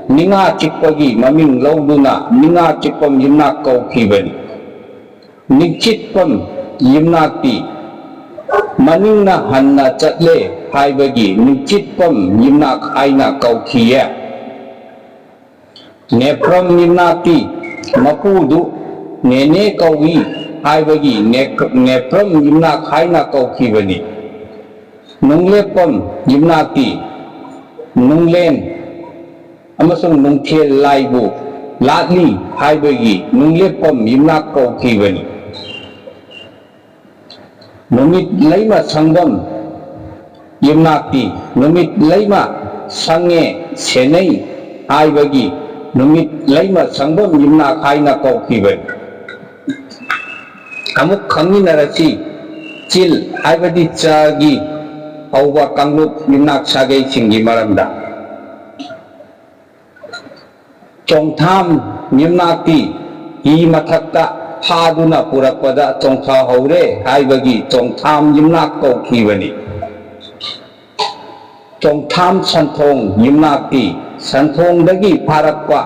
ꯅꯤꯡꯉꯥ ꯆꯤꯛꯄꯒꯤ ꯃꯃꯤꯡ ꯂꯧꯗꯨꯅ ꯅꯤꯡꯉꯥ ꯆꯤꯛꯄꯝ ꯌꯨꯝꯅꯥꯛ ꯀꯧꯈꯤꯕꯅꯤ꯫ ꯅꯤꯡꯆꯤꯠꯄꯝ ꯌꯨꯝꯅꯥꯛꯇꯤ ꯃꯅꯤꯡꯅ ꯍꯟꯅ ꯆꯠꯂꯦ ꯍꯥꯏꯕꯒꯤ ꯅꯤꯡꯆꯤꯠꯄꯝ ꯌꯨꯝꯅꯥꯛ ꯍꯥꯏꯅ ꯀꯧꯈꯤꯌꯦ꯫ ꯅꯦꯄ꯭ꯔꯝ ꯌꯨꯝꯅꯥꯛꯇꯤ ꯃꯄꯨꯗꯨ ꯅꯦꯅꯦ ꯀꯧꯏ ꯍꯥꯏꯕꯒꯤ ꯅꯦꯛ-, ꯅꯦꯄ꯭ꯔꯝ ꯌꯨꯝꯅꯥꯛ ꯍꯥꯏꯅ ꯀꯧꯈꯤꯕꯅꯤ꯫ ꯅꯨꯡꯂꯦꯞꯄꯝ ꯌꯨꯝꯅꯥꯛꯇꯤ ꯅꯨꯡꯂꯦꯟ ꯑꯃꯁꯨꯡ ꯅꯨꯡꯊꯦꯜ ꯂꯥꯏꯕꯨ ꯂꯥꯠꯂꯤ ꯍꯥꯏꯕꯒꯤ ꯅꯨꯡꯂꯦꯞꯄꯝ ꯌꯨꯝꯅꯥꯛ ꯀꯧꯈꯤꯕꯅꯤ꯫ ꯅꯨꯃꯤꯠ ꯂꯩꯃ ꯁꯪꯕꯝ ꯌꯨꯝꯅꯥꯛꯇꯤ ꯅꯨꯃꯤꯠ ꯂꯩꯃ ꯁꯪꯉꯦ ꯁꯦꯟꯅꯩ ꯍꯥꯏꯕꯒꯤ ꯅꯨꯃꯤꯠ ꯂꯩꯃ ꯁꯪꯕꯝ ꯌꯨꯝꯅꯥꯛ ꯍꯥꯏꯅ ꯀꯧꯈꯤꯕꯅꯤ꯫ ꯑꯃꯨꯛ ꯈꯪꯃꯤꯟꯅꯔꯁꯤ, ꯆꯤꯜ ꯍꯥꯏꯕꯗꯤ ꯆꯒꯤ ꯍꯧꯕ ꯀꯥꯡꯂꯨꯞ ꯌꯨꯝꯅꯥꯛ ꯁꯥꯒꯩꯁꯤꯡꯒꯤ ꯃꯔꯝꯗ꯫ ꯆꯣꯡꯊꯥꯝ ꯌꯨꯝꯅꯥꯛꯇꯤ ꯍꯤ ꯃꯊꯛꯇ ꯐꯥꯗꯨꯅ ꯄꯨꯔꯛꯄꯗ ꯆꯣꯡꯊꯍꯧꯔꯦ ꯍꯥꯏꯕꯒꯤ ꯆꯣꯡꯊꯥꯝ ꯌꯨꯝꯅꯥꯛ ꯀꯧꯈꯤꯕꯅꯤ꯫ ꯆꯣꯡꯊꯥꯝ ꯁꯟꯊꯣꯡ ꯌꯨꯝꯅꯥꯛꯇꯤ ꯁꯟꯊꯣꯡꯗꯒꯤ ꯐꯥꯔꯛꯄ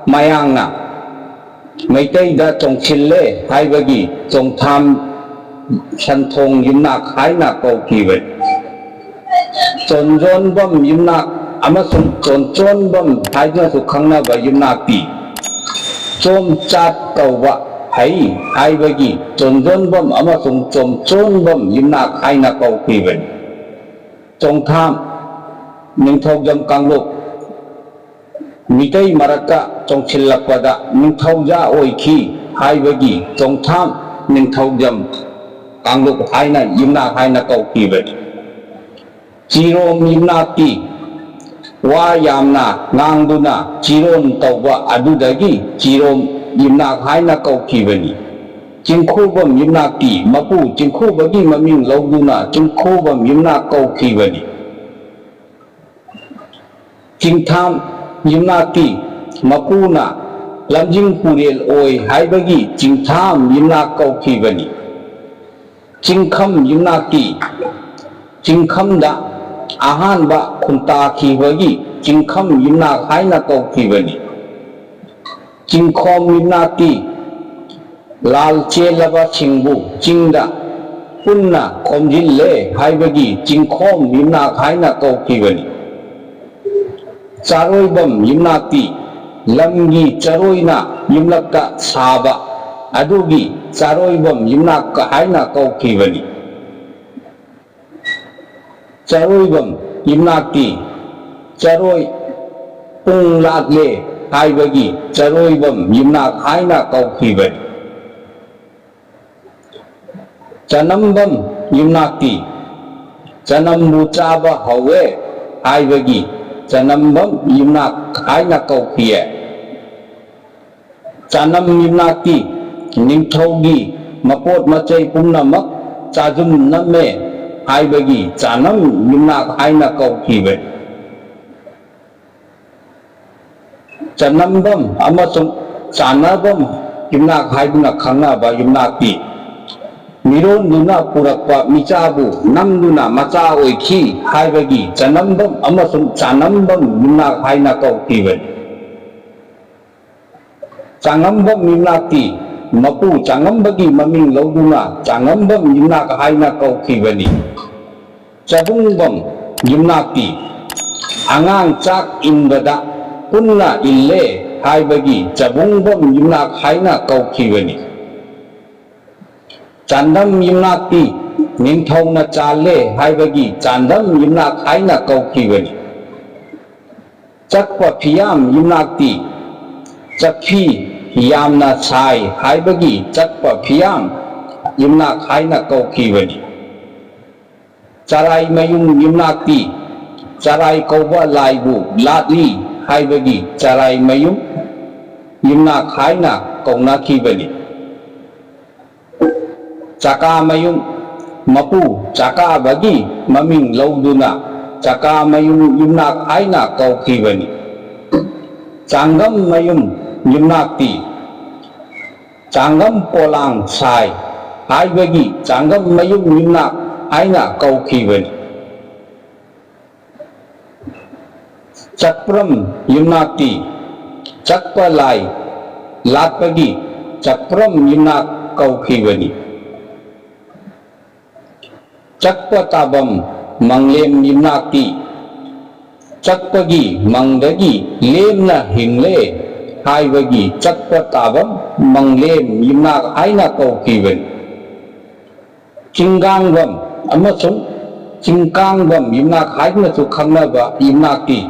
ꯃꯌꯥꯡꯅ ꯃꯩꯇꯩꯗ ꯆꯣꯡꯁꯤꯜꯂꯦ ꯍꯥꯏꯕꯒꯤ ꯆꯣꯡꯊꯥꯝ ꯁꯟꯊꯣꯡ ꯌꯨꯝꯅꯥꯛ ꯍꯥꯏꯅ ꯀꯧꯈꯤꯕꯅꯤ꯫ ꯆꯣꯟꯖꯣꯟꯕꯝ ꯌꯨꯝꯅꯥꯛ ꯑꯃꯁꯨꯡ ꯆꯣꯟꯆꯣꯟꯕꯝ ꯍꯥꯏꯗꯨꯅꯁꯨ ꯈꯪꯅꯕ ꯌꯨꯝꯅꯥꯛꯇꯤ ꯆꯣꯝ ꯆꯥꯠ ꯇꯧꯕ ꯍꯩ ꯍꯥꯏꯕꯒꯤ ꯆꯣꯟꯖꯣꯟꯕꯝ ꯑꯃꯁꯨꯡ ꯆꯣꯝꯆꯣꯟꯕꯝ ꯌꯨꯝꯅꯥꯛ ꯍꯥꯏꯅ ꯀꯧꯈꯤꯕꯅꯤ꯫ ꯆꯣꯡꯊꯥꯝ, ꯅꯤꯡꯊꯧꯖꯝ ꯀꯥꯡꯂꯨꯞ ꯃꯤꯇꯩ ꯃꯔꯛꯇ ꯆꯣꯡꯁꯤꯜꯂꯛꯄꯗ ꯅꯤꯡꯊꯧꯖꯥ ꯑꯣꯏꯈꯤ ꯍꯥꯏꯕꯒꯤ ꯆꯣꯡꯊꯥꯝ ꯅꯤꯡꯊꯧꯖꯝ ꯀꯥꯡꯂꯨꯞ ꯍꯥꯏꯅ ꯌꯨꯝꯅꯥꯛ ꯍꯥꯏꯅ ꯀꯧꯈꯤꯕꯅꯤ꯫ ꯆꯤꯔꯣꯝ ꯌꯨꯝꯅꯥꯛꯇꯤ ꯋꯥ ꯌꯥꯝꯅ ꯉꯥꯡꯗꯨꯅ ꯆꯤꯔꯣꯟ ꯇꯧꯕ ꯑꯗꯨꯗꯒꯤ ꯆꯤꯔꯣꯝ ꯌꯨꯝꯅꯥꯛ ꯍꯥꯏꯅ ꯀꯧꯈꯤꯕꯅꯤ꯫ ꯆꯤꯡꯈꯨꯕꯝ ꯌꯨꯝꯅꯥꯛꯇꯤ ꯃꯄꯨ ꯆꯤꯡꯈꯨꯕꯒꯤ ꯃꯃꯤꯡ ꯂꯧꯗꯨꯅ ꯆꯤꯡꯈꯨꯕꯝ ꯌꯨꯝꯅꯥꯛ ꯀꯧꯈꯤꯕꯅꯤ꯫ ꯆꯤꯡꯊꯥꯝ ꯌꯨꯝꯅꯥꯛꯇꯤ ꯃꯄꯨꯅ ꯂꯝꯖꯤꯡ ꯄꯨꯔꯦꯜ ꯑꯣꯏ ꯍꯥꯏꯕꯒꯤ ꯆꯤꯡꯊꯥꯝ ꯌꯨꯝꯅꯥꯛ ꯀꯧꯈꯤꯕꯅꯤ꯫ ꯆꯤꯡꯈꯝ ꯌꯨꯝꯅꯥꯛꯇꯤ ꯆꯤꯡꯈꯝꯗ ꯑꯍꯥꯟꯕ ꯈꯨꯟꯇꯥꯈꯤꯕꯒꯤ ꯆꯤꯡꯈꯝ ꯌꯨꯝꯅꯥꯛ ꯍꯥꯏꯅ ꯀꯧꯈꯤꯕꯅꯤ꯫ ꯆꯤꯡꯈꯣꯝ ꯌꯨꯝꯅꯥꯛꯇꯤ ꯂꯥꯜ ꯆꯦꯜꯂꯕꯁꯤꯡꯕꯨ ꯆꯤꯡꯗ ꯄꯨꯟꯅ ꯈꯣꯝꯖꯤꯜꯂꯦ ꯍꯥꯏꯕꯒꯤ ꯆꯤꯡꯈꯣꯝ ꯌꯨꯝꯅꯥꯛ ꯍꯥꯏꯅ ꯀꯧꯈꯤꯕꯅꯤ꯫ ꯆꯥꯔꯣꯏꯕꯝ ꯌꯨꯝꯅꯥꯛꯇꯤ ꯂꯝꯒꯤ ꯆꯔꯣꯏꯅ ꯌꯨꯝꯂꯛꯇ ꯁꯥꯕ ꯑꯗꯨꯒꯤ ꯆꯥꯔꯣꯏꯕꯝ ꯌꯨꯝꯅꯥꯛ ꯍꯥꯏꯅ ꯀꯧꯈꯤꯕꯅꯤ꯫ ꯆꯔꯣꯏꯕꯝ ꯌꯨꯝꯅꯥꯛꯇꯤ ꯆꯔꯣꯏ ꯄꯨꯡ ꯂꯥꯠꯂꯦ ꯍꯥꯏꯕꯒꯤ ꯆꯔꯣꯏꯕꯝ ꯌꯨꯝꯅꯥꯛ ꯍꯥꯏꯅ ꯀꯧꯈꯤꯕꯅꯤ꯫ ꯆꯅꯝꯕꯝ ꯌꯨꯝꯅꯥꯛꯇꯤ ꯆꯅꯝꯕꯨ ꯆꯥꯕ ꯍꯧꯋꯦ ꯍꯥꯏꯕꯒꯤ ꯆꯅꯝꯕꯝ ꯌꯨꯝꯅꯥꯛ ꯍꯥꯏꯅ ꯀꯧꯈꯤꯌꯦ꯫ ꯆꯅꯝ ꯌꯨꯝꯅꯥꯛꯇꯤ ꯅꯤꯡꯊꯧꯒꯤ ꯃꯄꯣꯠ ꯃꯆꯩ ꯄꯨꯝꯅꯃꯛ ꯆꯥꯖꯨꯝ ꯅꯝꯃꯦ ꯍꯥꯏꯕꯒꯤ ꯆꯥꯅꯝ ꯌꯨꯝꯅꯥꯛ ꯍꯥꯏꯅ ꯀꯧꯈꯤꯕꯅꯤ꯫ ꯆꯅꯝꯕꯝ ꯑꯃꯁꯨꯡ ꯆꯥꯅꯕꯝ ꯌꯨꯝꯅꯥꯛ ꯍꯥꯏꯗꯨꯅ ꯈꯪꯅꯕ ꯌꯨꯝꯅꯥꯛꯇꯤ ꯃꯤꯔꯣꯟꯗꯨꯅ ꯄꯨꯔꯛꯄ ꯃꯤꯆꯥꯕꯨ ꯅꯝꯗꯨꯅ ꯃꯆꯥ ꯑꯣꯏꯈꯤ ꯍꯥꯏꯕꯒꯤ ꯆꯅꯝꯕꯝ ꯑꯃꯁꯨꯡ ꯆꯥꯅꯝꯕꯝ ꯌꯨꯝꯅꯥꯛ ꯍꯥꯏꯅ ꯀꯧꯈꯤꯕꯅꯤ꯫ ꯆꯥꯉꯝꯕꯝ ꯌꯨꯝꯅꯥꯛꯇꯤ ꯃꯄꯨ ꯆꯥꯡꯉꯝꯕꯒꯤ ꯃꯃꯤꯡ ꯂꯧꯗꯨꯅ ꯆꯥꯡꯉꯝꯕꯝ ꯌꯨꯝꯅꯥꯛ ꯍꯥꯏꯅ ꯀꯧꯈꯤꯕꯅꯤ꯫ ꯆꯕꯨꯡꯕꯝ ꯌꯨꯝꯅꯥꯛꯇꯤ ꯑꯉꯥꯡ ꯆꯥꯛ ꯏꯟꯕꯗ ꯄꯨꯟꯅ ꯏꯜꯂꯦ ꯍꯥꯏꯕꯒꯤ ꯆꯕꯨꯡꯕꯝ ꯌꯨꯝꯅꯥꯛ ꯍꯥꯏꯅ ꯀꯧꯈꯤꯕꯅꯤ꯫ ꯆꯥꯟꯗꯝ ꯌꯨꯝꯅꯥꯛꯇꯤ ꯅꯤꯡꯊꯧꯅ ꯆꯥꯜꯂꯦ ꯍꯥꯏꯕꯒꯤ ꯆꯥꯟꯗꯝ ꯌꯨꯝꯅꯥꯛ ꯍꯥꯏꯅ ꯀꯧꯈꯤꯕꯅꯤ꯫ ꯆꯛꯄ ꯐꯤꯌꯥꯝ ꯌꯨꯝꯅꯥꯛꯇꯤ ꯆꯛꯐꯤ ꯌꯥꯝꯅ ꯁꯥꯏ ꯍꯥꯏꯕꯒꯤ ꯆꯛꯄ ꯐꯤꯌꯥꯝ ꯌꯨꯝꯅꯥꯛ ꯍꯥꯏꯅ ꯀꯧꯈꯤꯕꯅꯤ꯫ ꯆꯔꯥꯏꯃꯌꯨꯝ ꯌꯨꯝꯅꯥꯛꯇꯤ ꯆꯔꯥꯏ ꯀꯧꯕ ꯂꯥꯏꯕꯨ ꯂꯥꯠꯂꯤ ꯍꯥꯏꯕꯒꯤ ꯆꯔꯥꯏꯃꯌꯨꯝ ꯌꯨꯝꯅꯥꯛ ꯍꯥꯏꯅ ꯀꯧꯅꯈꯤꯕꯅꯤ꯫ ꯆꯀꯥꯃꯌꯨꯝ ꯃꯄꯨ ꯆꯀꯥꯕꯒꯤ ꯃꯃꯤꯡ ꯂꯧꯗꯨꯅ ꯆꯀꯥꯃꯌꯨꯝ ꯌꯨꯝꯅꯥꯛ ꯍꯥꯏꯅ ꯀꯧꯈꯤꯕꯅꯤ꯫ ꯆꯥꯡꯒꯝꯃꯌꯨꯝ ꯌꯨꯝꯅꯥꯛꯇꯤ ꯆꯥꯡꯒꯝ ꯄꯣꯂꯥꯡ ꯁꯥꯏ ꯍꯥꯏꯕꯒꯤ ꯆꯥꯡꯒꯝꯃꯌꯨꯝ ꯌꯨꯝꯅꯥꯛ ꯍꯥꯏꯅ ꯀꯧꯈꯤꯕꯅꯤ꯫ ꯆꯛꯄ꯭ꯔꯝ ꯌꯨꯝꯅꯥꯛꯇꯤ ꯆꯛꯄ ꯂꯥꯏ ꯂꯥꯠꯄꯒꯤ ꯆꯛꯄ꯭ꯔꯝ ꯌꯨꯝꯅꯥꯛ ꯀꯧꯈꯤꯕꯅꯤ꯫ ꯆꯛꯄ ꯇꯥꯕꯝ ꯃꯪꯂꯦꯝ ꯌꯨꯝꯅꯥꯛꯇꯤ ꯆꯛꯄꯒꯤ ꯃꯪꯗꯒꯤ ꯂꯦꯝꯅ ꯍꯤꯡꯂꯦ ꯍꯥꯏꯕꯒꯤ ꯆꯛꯄ ꯇꯥꯕꯝ ꯃꯪꯂꯦꯝ ꯌꯨꯝꯅꯥꯛ ꯍꯥꯏꯅ ꯀꯧꯈꯤꯕꯅꯤ꯫ ꯆꯤꯡꯒꯥꯡꯕꯝ ꯑꯃꯁꯨꯡ ꯆꯤꯡꯀꯥꯡꯕꯝ ꯌꯨꯝꯅꯥꯛ ꯍꯥꯏꯗꯨꯅꯁꯨ ꯈꯪꯅꯕ ꯌꯨꯝꯅꯥꯛꯇꯤ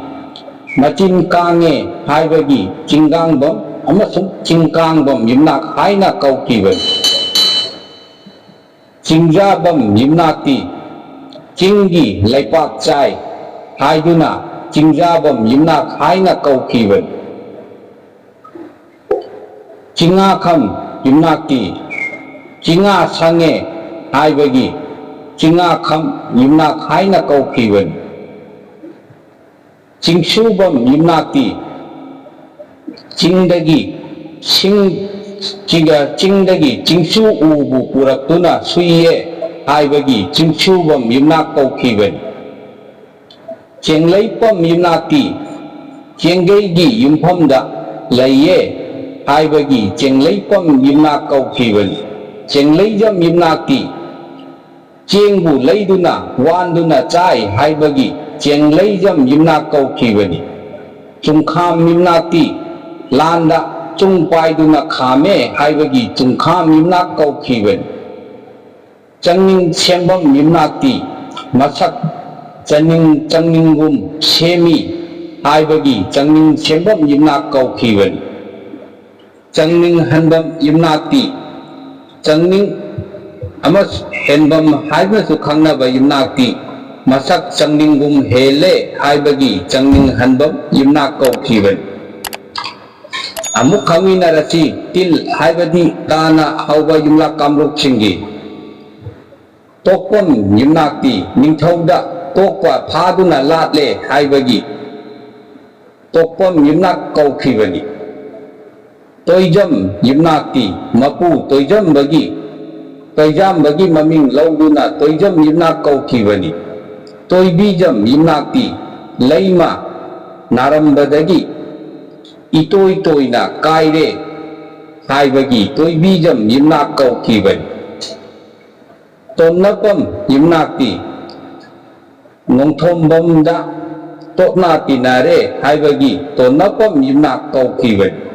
ꯃꯆꯤꯟ ꯀꯥꯡꯉꯦ ꯍꯥꯏꯕꯒꯤ ꯆꯤꯡꯒꯥꯡꯕꯝ ꯑꯃꯁꯨꯡ ꯆꯤꯡꯀꯥꯡꯕꯝ ꯌꯨꯝꯅꯥꯛ ꯍꯥꯏꯅ ꯀꯧꯈꯤꯕꯅꯤ꯫ ꯆꯤꯡꯖꯥꯕꯝ ꯌꯨꯝꯅꯥꯛꯇꯤ ꯆꯤꯡꯒꯤ ꯂꯩꯄꯥꯛ ꯆꯥꯏ ꯍꯥꯏꯗꯨꯅ ꯆꯤꯡꯖꯥꯕꯝ ꯌꯨꯝꯅꯥꯛ ꯍꯥꯏꯅ ꯀꯧꯈꯤꯕꯅꯤ꯫ ꯆꯤꯡꯉꯥꯈꯝ ꯌꯨꯝꯅꯥꯛꯇꯤ ꯆꯤꯡꯉꯥ ꯁꯪꯉꯦ ꯍꯥꯏꯕꯒꯤ ꯆꯤꯡꯉꯥꯈꯝ ꯌꯨꯝꯅꯥꯛ ꯍꯥꯏꯅ ꯀꯧꯈꯤꯕꯅꯤ꯫ ꯆꯤꯡꯁꯨꯕꯝ ꯌꯨꯝꯅꯥꯛꯇꯤ ꯆꯤꯡꯗꯒꯤ ꯁꯤꯡ, ꯆꯤꯡ-, ꯆꯤꯡꯗꯒꯤ ꯆꯤꯡꯁꯨ ꯎꯕꯨ ꯄꯨꯔꯛꯇꯨꯅ ꯁꯨꯏꯌꯦ ꯍꯥꯏꯕꯒꯤ ꯆꯤꯡꯁꯨꯕꯝ ꯌꯨꯝꯅꯥꯛ ꯀꯧꯈꯤꯕꯅꯤ꯫ ꯆꯦꯡꯂꯩꯄꯝ ꯌꯨꯝꯅꯥꯛꯇꯤ ꯆꯦꯡꯒꯩꯒꯤ ꯌꯨꯝꯐꯝꯗ ꯂꯩꯌꯦ ꯍꯥꯏꯕꯒꯤ ꯆꯦꯡꯂꯩꯄꯝ ꯌꯨꯝꯅꯥꯛ ꯀꯧꯈꯤꯕꯅꯤ꯫ ꯆꯦꯡꯂꯩꯖꯝ ꯌꯨꯝꯅꯥꯛꯇꯤ ꯆꯦꯡꯕꯨ ꯂꯩꯗꯨꯅ ꯋꯥꯟꯗꯨꯅ ꯆꯥꯏ ꯍꯥꯏꯕꯒꯤ ꯆꯦꯡꯂꯩꯖꯝ ꯌꯨꯝꯅꯥꯛ ꯀꯧꯈꯤꯕꯅꯤ꯫ ꯆꯨꯡꯈꯥꯝ ꯌꯨꯝꯅꯥꯛꯇꯤ ꯂꯥꯟꯗ ꯆꯨꯡ ꯄꯥꯏꯗꯨꯅ ꯈꯥꯝꯃꯦ ꯍꯥꯏꯕꯒꯤ ꯆꯨꯡꯈꯥꯝ ꯌꯨꯝꯅꯥꯛ ꯀꯧꯈꯤꯕꯅꯤ꯫ ꯆꯪꯅꯤꯡ ꯁꯦꯝꯕꯝ ꯌꯨꯝꯅꯥꯛꯇꯤ ꯃꯁꯛ ꯆꯅꯤꯡ ꯆꯪꯅꯤꯡꯒꯨꯝ ꯁꯦꯝꯃꯤ ꯍꯥꯏꯕꯒꯤ ꯆꯪꯅꯤꯡ ꯁꯦꯝꯕꯝ ꯌꯨꯝꯅꯥꯛ ꯀꯧꯈꯤꯕꯅꯤ꯫ ꯆꯪꯅꯤꯡ ꯍꯟꯕꯝ ꯌꯨꯝꯅꯥꯛꯇꯤ ꯆꯪꯅꯤꯡ ꯑꯃꯁꯨ ꯍꯦꯟꯕꯝ ꯍꯥꯏꯗꯨꯅꯁꯨ ꯈꯪꯅꯕ ꯌꯨꯝꯅꯥꯛꯇꯤ ꯃꯁꯛ ꯆꯪꯅꯤꯡꯒꯨꯝ ꯍꯦꯜꯂꯦ ꯍꯥꯏꯕꯒꯤ ꯆꯪꯅꯤꯡ ꯍꯟꯕꯝ ꯌꯨꯝꯅꯥꯛ ꯀꯧꯈꯤꯕꯅꯤ꯫ ꯑꯃꯨꯛ ꯈꯪꯃꯤꯟꯅꯔꯁꯤ꯫ ꯇꯤꯜ ꯍꯥꯏꯕꯗꯤ ꯇꯥꯅ ꯍꯧꯕ ꯌꯨꯝꯅꯥꯛ ꯀꯥꯡꯂꯨꯞꯁꯤꯡꯒꯤ ꯇꯣꯛꯐꯝ ꯌꯨꯝꯅꯥꯛꯇꯤ ꯅꯤꯡꯊꯧꯗ ꯇꯣꯛꯄ ꯐꯥꯗꯨꯅ ꯂꯥꯠꯂꯦ ꯍꯥꯏꯕꯒꯤ ꯇꯣꯛꯐꯝ ꯌꯨꯝꯅꯥꯛ ꯀꯧꯈꯤꯕꯅꯤ꯫ ꯇꯣꯏꯖꯝ ꯌꯨꯝꯅꯥꯛꯇꯤ ꯃꯄꯨ ꯇꯣꯏꯖꯝꯕꯒꯤ ꯇꯣꯏꯖꯥꯝꯕꯒꯤ ꯃꯃꯤꯡ ꯂꯧꯗꯨꯅ ꯇꯣꯏꯖꯝ ꯌꯨꯝꯅꯥꯛ ꯀꯧꯈꯤꯕꯅꯤ꯫ ꯇꯣꯏꯕꯤꯖꯝ ꯌꯨꯝꯅꯥꯛꯇꯤ ꯂꯩꯃ ꯅꯥꯔꯝꯕꯗꯒꯤ ꯏꯇꯣꯏ ꯇꯣꯏꯅ ꯀꯥꯏꯔꯦ ꯍꯥꯏꯕꯒꯤ ꯇꯣꯏꯕꯤꯖꯝ ꯌꯨꯝꯅꯥꯛ ꯀꯧꯈꯤꯕꯅꯤ꯫ ꯇꯣꯟꯅꯐꯝ ꯌꯨꯝꯅꯥꯛꯇꯤ ꯅꯣꯡꯊꯣꯝꯕꯝꯗ ꯇꯣꯠꯅ ꯇꯤꯟꯅꯔꯦ ꯍꯥꯏꯕꯒꯤ ꯇꯣꯟꯅꯐꯝ ꯌꯨꯝꯅꯥꯛ ꯀꯧꯈꯤꯕꯅꯤ꯫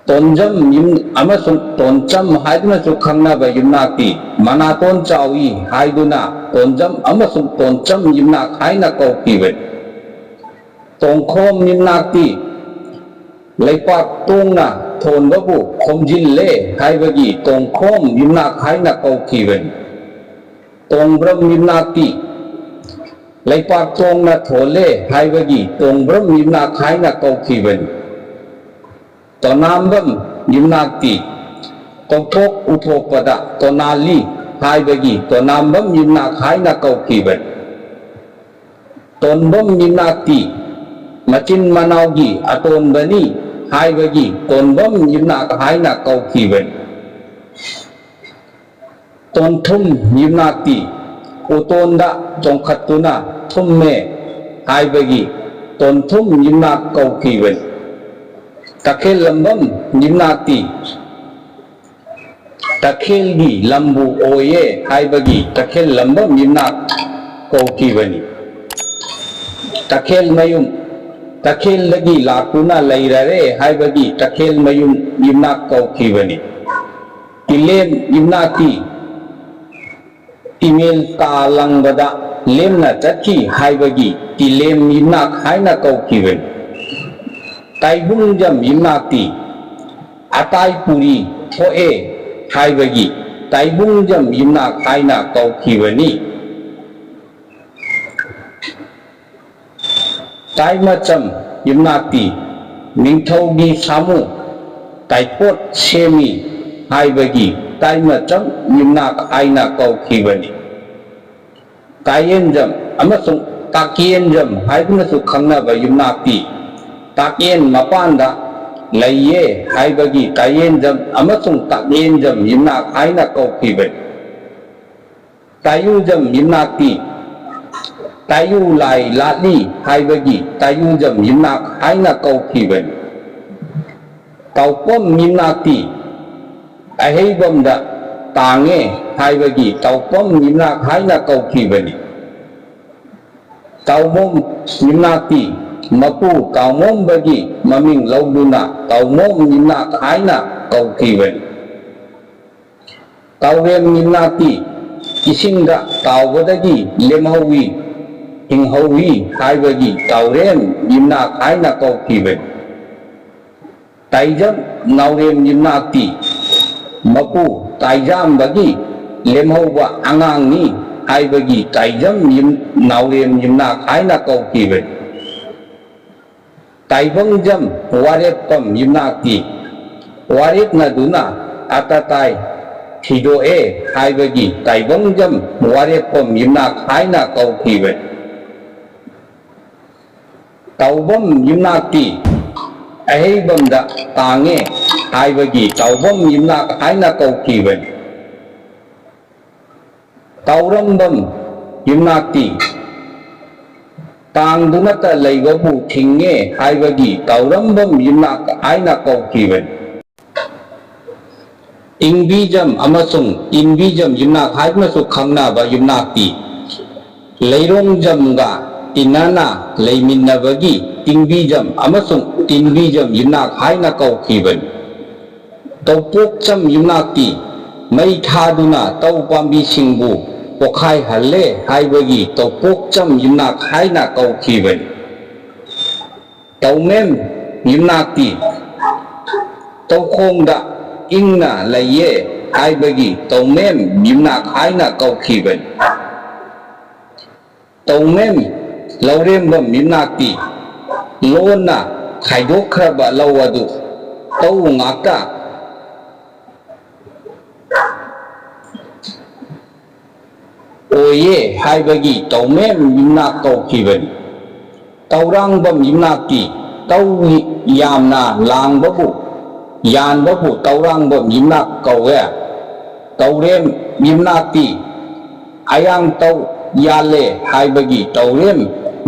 ꯇꯣꯟꯖꯝ ꯌꯨꯝ ꯑꯃꯁꯨꯡ ꯇꯣꯟꯆꯝ ꯍꯥꯏꯗꯨꯅꯁꯨ ꯈꯪꯅꯕ ꯌꯨꯝꯅꯥꯛꯇꯤ ꯃꯅꯥꯇꯣꯟ ꯆꯥꯎꯏ ꯍꯥꯏꯗꯨꯅ ꯇꯣꯟꯖꯝ ꯑꯃꯁꯨꯡ ꯇꯣꯟꯆꯝ ꯌꯨꯝꯅꯥꯛ ꯍꯥꯏꯅ ꯀꯧꯈꯤꯕꯅꯤ꯫ ꯇꯣꯡꯈꯣꯝ ꯌꯨꯝꯅꯥꯛꯇꯤ ꯂꯩꯄꯥꯛ ꯇꯣꯡꯅ ꯊꯣꯟꯕꯕꯨ ꯈꯣꯝꯖꯤꯜꯂꯦ ꯍꯥꯏꯕꯒꯤ ꯇꯣꯡꯈꯣꯝ ꯌꯨꯝꯅꯥꯛ ꯍꯥꯏꯅ ꯀꯧꯈꯤꯕꯅꯤ꯫ ꯇꯣꯡꯕ꯭ꯔꯝ ꯌꯨꯝꯅꯥꯛꯇꯤ ꯂꯩꯄꯥꯛ ꯇꯣꯡꯅ ꯊꯣꯜꯂꯦ ꯍꯥꯏꯕꯒꯤ ꯇꯣꯡꯕ꯭ꯔꯝ ꯌꯨꯝꯅꯥꯛ ꯍꯥꯏꯅ ꯀꯧꯈꯤꯕꯅꯤ꯫ ꯇꯣꯅꯥꯝꯕꯝ ꯌꯨꯝꯅꯥꯛꯇꯤ ꯀꯧꯊꯣꯛ ꯎꯊꯣꯛꯄꯗ ꯇꯣꯅꯥꯜꯂꯤ ꯍꯥꯏꯕꯒꯤ ꯇꯣꯅꯥꯝꯕꯝ ꯌꯨꯝꯅꯥꯛ ꯍꯥꯏꯅ ꯀꯧꯈꯤꯕꯅꯤ꯫ ꯇꯣꯟꯕꯝ ꯌꯨꯝꯅꯥꯛꯇꯤ ꯃꯆꯤꯟ ꯃꯅꯥꯎꯒꯤ ꯑꯇꯣꯟꯕꯅꯤ ꯍꯥꯏꯕꯒꯤ ꯇꯣꯟꯕꯝ ꯌꯨꯝꯅꯥꯛ ꯍꯥꯏꯅ ꯀꯧꯈꯤꯕꯅꯤ꯫ ꯇꯣꯟꯊꯨꯝ ꯌꯨꯝꯅꯥꯛꯇꯤ ꯎꯇꯣꯟꯗ ꯆꯣꯡꯈꯠꯇꯨꯅ ꯊꯨꯝꯃꯦ ꯍꯥꯏꯕꯒꯤ ꯇꯣꯟꯊꯨꯝ ꯌꯨꯝꯅꯥꯛ ꯀꯧꯈꯤꯕꯅꯤ꯫ ꯇꯈꯦꯜꯂꯝꯕꯝ ꯌꯨꯝꯅꯥꯛꯇꯤ ꯇꯈꯦꯜꯒꯤ ꯂꯝꯕꯨ ꯑꯣꯏꯌꯦ ꯍꯥꯏꯕꯒꯤ ꯇꯈꯦꯜꯂꯝꯕꯝ ꯌꯨꯝꯅꯥꯛ ꯀꯧꯈꯤꯕꯅꯤ꯫ ꯇꯈꯦꯜꯃꯌꯨꯝ, ꯇꯈꯦꯜꯗꯒꯤ ꯂꯥꯛꯇꯨꯅ ꯂꯩꯔꯔꯦ ꯍꯥꯏꯕꯒꯤ ꯇꯈꯦꯜꯃꯌꯨꯝ ꯌꯨꯝꯅꯥꯛ ꯀꯧꯈꯤꯕꯅꯤ꯫ ꯇꯤꯂꯦꯝ ꯌꯨꯝꯅꯥꯛꯇꯤ ꯏꯃꯦꯜ ꯇꯥ ꯂꯪꯕꯗ ꯂꯦꯝꯅ ꯆꯠꯈꯤ ꯍꯥꯏꯕꯒꯤ ꯇꯤꯂꯦꯝ ꯌꯨꯝꯅꯥꯛ ꯍꯥꯏꯅ ꯀꯧꯈꯤꯕꯅꯤ꯫ ꯇꯥꯏꯕꯨꯡꯖꯝ ꯌꯨꯝꯅꯥꯛꯇꯤ ꯑꯇꯥꯏ ꯄꯨꯔꯤ ꯊꯣꯛꯑꯦ ꯍꯥꯏꯕꯒꯤ ꯇꯥꯏꯕꯨꯡꯖꯝ ꯌꯨꯝꯅꯥꯛ ꯍꯥꯏꯅ ꯀꯧꯈꯤꯕꯅꯤ꯫ ꯇꯥꯏꯃꯆꯝ ꯌꯨꯝꯅꯥꯛꯇꯤ ꯅꯤꯡꯊꯧꯒꯤ ꯁꯥꯃꯨ ꯇꯥꯏꯄꯣꯠ ꯁꯦꯝꯃꯤ ꯍꯥꯏꯕꯒꯤ ꯇꯥꯏꯃꯆꯝ ꯌꯨꯝꯅꯥꯛ ꯍꯥꯏꯅ ꯀꯧꯈꯤꯕꯅꯤ꯫ ꯇꯥꯏꯌꯦꯟꯖꯝ ꯑꯃꯁꯨꯡ ꯇꯥꯛꯌꯦꯟꯖꯝ ꯍꯥꯏꯗꯨꯅꯁꯨ ꯈꯪꯅꯕ ꯌꯨꯝꯅꯥꯛꯇꯤ ꯇꯥꯛꯌꯦꯟ ꯃꯄꯥꯟꯗ ꯂꯩꯌꯦ ꯍꯥꯏꯕꯒꯤ ꯇꯥꯏꯌꯦꯟꯖꯝ ꯑꯃꯁꯨꯡ ꯇꯥꯛꯌꯦꯟꯖꯝ ꯌꯨꯝꯅꯥꯛ ꯍꯥꯏꯅ ꯀꯧꯈꯤꯕꯅꯤ꯫ ꯇꯥꯏꯌꯨꯖꯝ ꯌꯨꯝꯅꯥꯛꯇꯤ ꯇꯥꯏꯌꯨ ꯂꯥꯏ ꯂꯥꯠꯂꯤ ꯍꯥꯏꯕꯒꯤ ꯇꯥꯏꯌꯨꯖꯝ ꯌꯨꯝꯅꯥꯛ ꯍꯥꯏꯅ ꯀꯧꯈꯤꯕꯅꯤ꯫ ꯇꯥꯎꯄꯝ ꯌꯨꯝꯅꯥꯛꯇꯤ ꯑꯍꯩꯕꯝꯗ ꯇꯥꯡꯉꯦ ꯍꯥꯏꯕꯒꯤ ꯇꯥꯎꯄꯝ ꯌꯨꯝꯅꯥꯛ ꯍꯥꯏꯅ ꯀꯧꯈꯤꯕꯅꯤ꯫ ꯇꯥꯎꯃꯣꯝ ꯌꯨꯝꯅꯥꯛꯇꯤ ꯃꯄꯨ ꯇꯥꯎꯃꯣꯝꯕꯒꯤ ꯃꯃꯤꯡ ꯂꯧꯗꯨꯅ ꯇꯥꯎꯃꯣꯝ ꯌꯨꯝꯅꯥꯛ ꯍꯥꯏꯅ ꯀꯧꯈꯤꯕꯅꯤ꯫ ꯇꯥꯎꯔꯦꯝ ꯌꯨꯝꯅꯥꯛꯇꯤ ꯏꯁꯤꯡꯗ ꯇꯥꯎꯕꯗꯒꯤ ꯂꯦꯝꯍꯧꯋꯤ, ꯍꯤꯡꯍꯧꯋꯤ ꯍꯥꯏꯕꯒꯤ ꯇꯥꯎꯔꯦꯝ ꯌꯨꯝꯅꯥꯛ ꯍꯥꯏꯅ ꯀꯧꯈꯤꯕꯅꯤ꯫ ꯇꯥꯏꯖꯝ ꯅꯥꯎꯔꯦꯝ ꯌꯨꯝꯅꯥꯛꯇꯤ ꯃꯄꯨ ꯇꯥꯏꯖꯥꯝꯕꯒꯤ ꯂꯦꯝꯍꯧꯕ ꯑꯉꯥꯡꯅꯤ ꯍꯥꯏꯕꯒꯤ ꯇꯥꯏꯖꯝ ꯌꯨꯝ-, ꯅꯥꯎꯔꯦꯝ ꯌꯨꯝꯅꯥꯛ ꯍꯥꯏꯅ ꯀꯧꯈꯤꯕꯅꯤ꯫ ꯇꯥꯏꯕꯪꯖꯝ ꯋꯥꯔꯦꯞꯄꯝ ꯌꯨꯝꯅꯥꯛꯇꯤ ꯋꯥꯔꯦꯞꯅꯗꯨꯅ ꯑꯇꯇꯥꯏ ꯊꯤꯗꯣꯛꯑꯦ ꯍꯥꯏꯕꯒꯤ ꯇꯥꯏꯕꯪꯖꯝ ꯋꯥꯔꯦꯞꯄꯝ ꯌꯨꯝꯅꯥꯛ ꯍꯥꯏꯅ ꯀꯧꯈꯤꯕꯅꯤ꯫ ꯇꯥꯎꯕꯝ ꯌꯨꯝꯅꯥꯛꯇꯤ ꯑꯍꯩꯕꯝꯗ ꯇꯥꯡꯉꯦ ꯍꯥꯏꯕꯒꯤ ꯇꯥꯎꯕꯝ ꯌꯨꯝꯅꯥꯛ ꯍꯥꯏꯅ ꯀꯧꯈꯤꯕꯅꯤ꯫ ꯇꯥꯎꯔꯝꯕꯝ ꯌꯨꯝꯅꯥꯛꯇꯤ ꯇꯥꯡꯗꯨꯅꯇ ꯂꯩꯕꯕꯨ ꯊꯤꯡꯉꯦ ꯍꯥꯏꯕꯒꯤ ꯇꯧꯔꯝꯕꯝ ꯌꯨꯝꯅꯥꯛ ꯍꯥꯏꯅ ꯀꯧꯈꯤꯕꯅꯤ꯫ ꯏꯪꯕꯤꯖꯝ ꯑꯃꯁꯨꯡ ꯇꯤꯟꯕꯤꯖꯝ ꯌꯨꯝꯅꯥꯛ ꯍꯥꯏꯗꯨꯅꯁꯨ ꯈꯪꯅꯕ ꯌꯨꯝꯅꯥꯛꯇꯤ ꯂꯩꯔꯣꯡꯖꯝꯒ ꯇꯤꯟꯅꯅ ꯂꯩꯃꯤꯟꯅꯕꯒꯤ ꯇꯤꯡꯕꯤꯖꯝ ꯑꯃꯁꯨꯡ ꯇꯤꯟꯕꯤꯖꯝ ꯌꯨꯝꯅꯥꯛ ꯍꯥꯏꯅ ꯀꯧꯈꯤꯕꯅꯤ꯫ ꯇꯧꯄꯣꯛꯆꯝ ꯌꯨꯝꯅꯥꯛꯇꯤ ꯃꯩ ꯊꯥꯗꯨꯅ ꯇꯧ ꯄꯥꯝꯕꯤꯁꯤꯡꯕꯨ ꯄꯣꯈꯥꯏꯍꯜꯂꯦ ꯍꯥꯏꯕꯒꯤ ꯇꯧꯄꯣꯛꯆꯝ ꯌꯨꯝꯅꯥꯛ ꯍꯥꯏꯅ ꯀꯧꯈꯤꯕꯅꯤ꯫ ꯇꯧꯃꯦꯝ ꯌꯨꯝꯅꯥꯛꯇꯤ ꯇꯧꯈꯣꯡꯗ ꯏꯪꯅ ꯂꯩꯌꯦ ꯍꯥꯏꯕꯒꯤ ꯇꯧꯃꯦꯝ ꯌꯨꯝꯅꯥꯛ ꯍꯥꯏꯅ ꯀꯧꯈꯤꯕꯅꯤ꯫ ꯇꯧꯃꯦꯝ ꯂꯧꯔꯦꯝꯕꯝ ꯌꯨꯝꯅꯥꯛꯇꯤ ꯂꯣꯟꯅ ꯈꯥꯏꯗꯣꯛꯈ꯭ꯔꯕ ꯂꯧ ꯑꯗꯨ ꯇꯧ ꯉꯥꯛꯇ ꯑꯣꯏꯌꯦ ꯍꯥꯏꯕꯒꯤ ꯇꯧꯃꯦꯝ ꯌꯨꯝꯅꯥꯛ ꯀꯧꯈꯤꯕꯅꯤ꯫ ꯇꯧꯔꯥꯡꯕꯝ ꯌꯨꯝꯅꯥꯛꯇꯤ ꯇꯧ ꯌꯥꯝꯅ ꯂꯥꯡꯕꯕꯨ, ꯌꯥꯟꯕꯕꯨ ꯇꯧꯔꯥꯡꯕꯝ ꯌꯨꯝꯅꯥꯛ ꯀꯧꯋꯦ꯫ ꯇꯧꯔꯦꯝ ꯌꯨꯝꯅꯥꯛꯇꯤ ꯑꯌꯥꯡ ꯇꯧ ꯌꯥꯜꯂꯦ ꯍꯥꯏꯕꯒꯤ ꯇꯧꯔꯦꯝ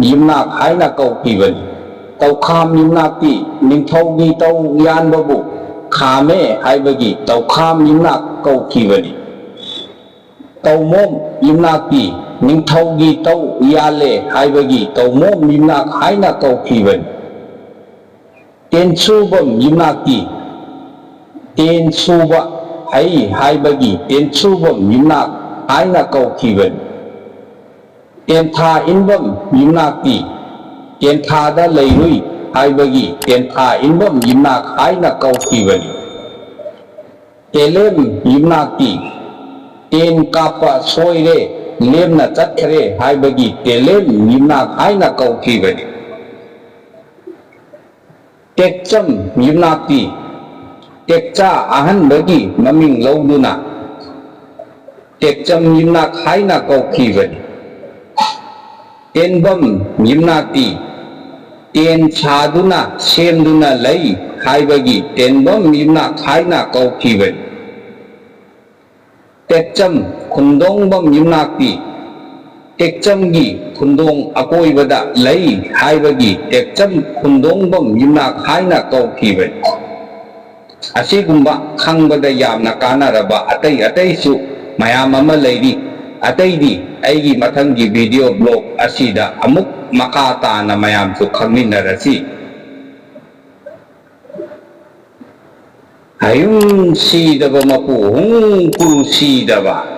ꯌꯨꯝꯅꯥꯛ ꯍꯥꯏꯅ ꯀꯧꯈꯤꯕꯅꯤ꯫ ꯇꯧꯈꯥꯝ ꯌꯨꯝꯅꯥꯛꯇꯤ ꯅꯤꯡꯊꯧꯒꯤ ꯇꯧ ꯌꯥꯟꯕꯕꯨ ꯈꯥꯝꯃꯦ ꯍꯥꯏꯕꯒꯤ ꯇꯧꯈꯥꯝ ꯌꯨꯝꯅꯥꯛ ꯀꯧꯈꯤꯕꯅꯤ꯫ ꯇꯧꯃꯣꯝ ꯌꯨꯝꯅꯥꯛꯇꯤ ꯅꯤꯡꯊꯧꯒꯤ ꯇꯧ ꯌꯥꯜꯂꯦ ꯍꯥꯏꯕꯒꯤ ꯇꯧꯃꯣꯝ ꯌꯨꯝꯅꯥꯛ ꯍꯥꯏꯅ ꯀꯧꯈꯤꯕꯅꯤ꯫ ꯇꯦꯟꯁꯨꯕꯝ ꯌꯨꯝꯅꯥꯛꯇꯤ ꯇꯦꯟ ꯁꯨꯕ ꯍꯩ ꯍꯥꯏꯕꯒꯤ ꯇꯦꯟꯁꯨꯕꯝ ꯌꯨꯝꯅꯥꯛ ꯍꯥꯏꯅ ꯀꯧꯈꯤꯕꯅꯤ꯫ ꯇꯦꯟꯊꯥ ꯏꯟꯕꯝ ꯌꯨꯝꯅꯥꯛꯇꯤ ꯇꯦꯟꯊꯥꯗ ꯂꯩꯔꯨꯏ ꯍꯥꯏꯕꯒꯤ ꯇꯦꯟꯊꯥ ꯏꯟꯕꯝ ꯌꯨꯝꯅꯥꯛ ꯍꯥꯏꯅ ꯀꯧꯈꯤꯕꯅꯤ꯫ ꯇꯦꯂꯦꯝ ꯌꯨꯝꯅꯥꯛꯇꯤ ꯇꯦꯟ ꯀꯥꯞꯄ ꯁꯣꯏꯔꯦ, ꯂꯦꯝꯅ ꯆꯠꯈ꯭ꯔꯦ ꯍꯥꯏꯕꯒꯤ ꯇꯦꯂꯦꯝ ꯌꯨꯝꯅꯥꯛ ꯍꯥꯏꯅ ꯀꯧꯈꯤꯕꯅꯤ꯫ ꯇꯦꯛꯆꯝ ꯌꯨꯝꯅꯥꯛꯇꯤ ꯇꯦꯛꯆꯥ ꯑꯍꯟꯕꯒꯤ ꯃꯃꯤꯡ ꯂꯧꯗꯨꯅ ꯇꯦꯛꯆꯝ ꯌꯨꯝꯅꯥꯛ ꯍꯥꯏꯅ ꯀꯧꯈꯤꯕꯅꯤ꯫ ꯇꯦꯟꯕꯝ ꯌꯨꯝꯅꯥꯛꯇꯤ ꯇꯦꯟ ꯁꯥꯗꯨꯅ ꯁꯦꯝꯗꯨꯅ ꯂꯩ ꯍꯥꯏꯕꯒꯤ ꯇꯦꯟꯕꯝ ꯌꯨꯝꯅꯥꯛ ꯍꯥꯏꯅ ꯀꯧꯈꯤꯕꯅꯤ꯫ ꯇꯦꯛꯆꯝ ꯈꯨꯟꯗꯣꯡꯕꯝ ꯌꯨꯝꯅꯥꯛꯇꯤ ꯇꯦꯛꯆꯝꯒꯤ ꯈꯨꯟꯗꯣꯡ ꯑꯀꯣꯏꯕꯗ ꯂꯩ ꯍꯥꯏꯕꯒꯤ ꯇꯦꯛꯆꯝ ꯈꯨꯟꯗꯣꯡꯕꯝ ꯌꯨꯝꯅꯥꯛ ꯍꯥꯏꯅ ꯀꯧꯈꯤꯕꯅꯤ꯫ ꯑꯁꯤꯒꯨꯝꯕ ꯈꯪꯕꯗ ꯌꯥꯝꯅ ꯀꯥꯟꯅꯔꯕ ꯑꯇꯩ ꯑꯇꯩꯁꯨ ꯃꯌꯥꯝ ꯑꯃ ꯂꯩꯔꯤ꯫ ꯑꯇꯩꯗꯤ ꯑꯩꯒꯤ ꯃꯊꯪꯒꯤ video blog ꯑꯁꯤꯗ ꯑꯃꯨꯛ ꯃꯈꯥ ꯇꯥꯅ ꯃꯌꯥꯝꯁꯨ ꯈꯪꯃꯤꯟꯅꯔꯁꯤ꯫ ꯍꯌꯨꯝ ꯁꯤꯗꯕ ꯃꯄꯨ ꯍꯨꯝ ꯀꯨꯔꯨ ꯁꯤꯗꯕ꯫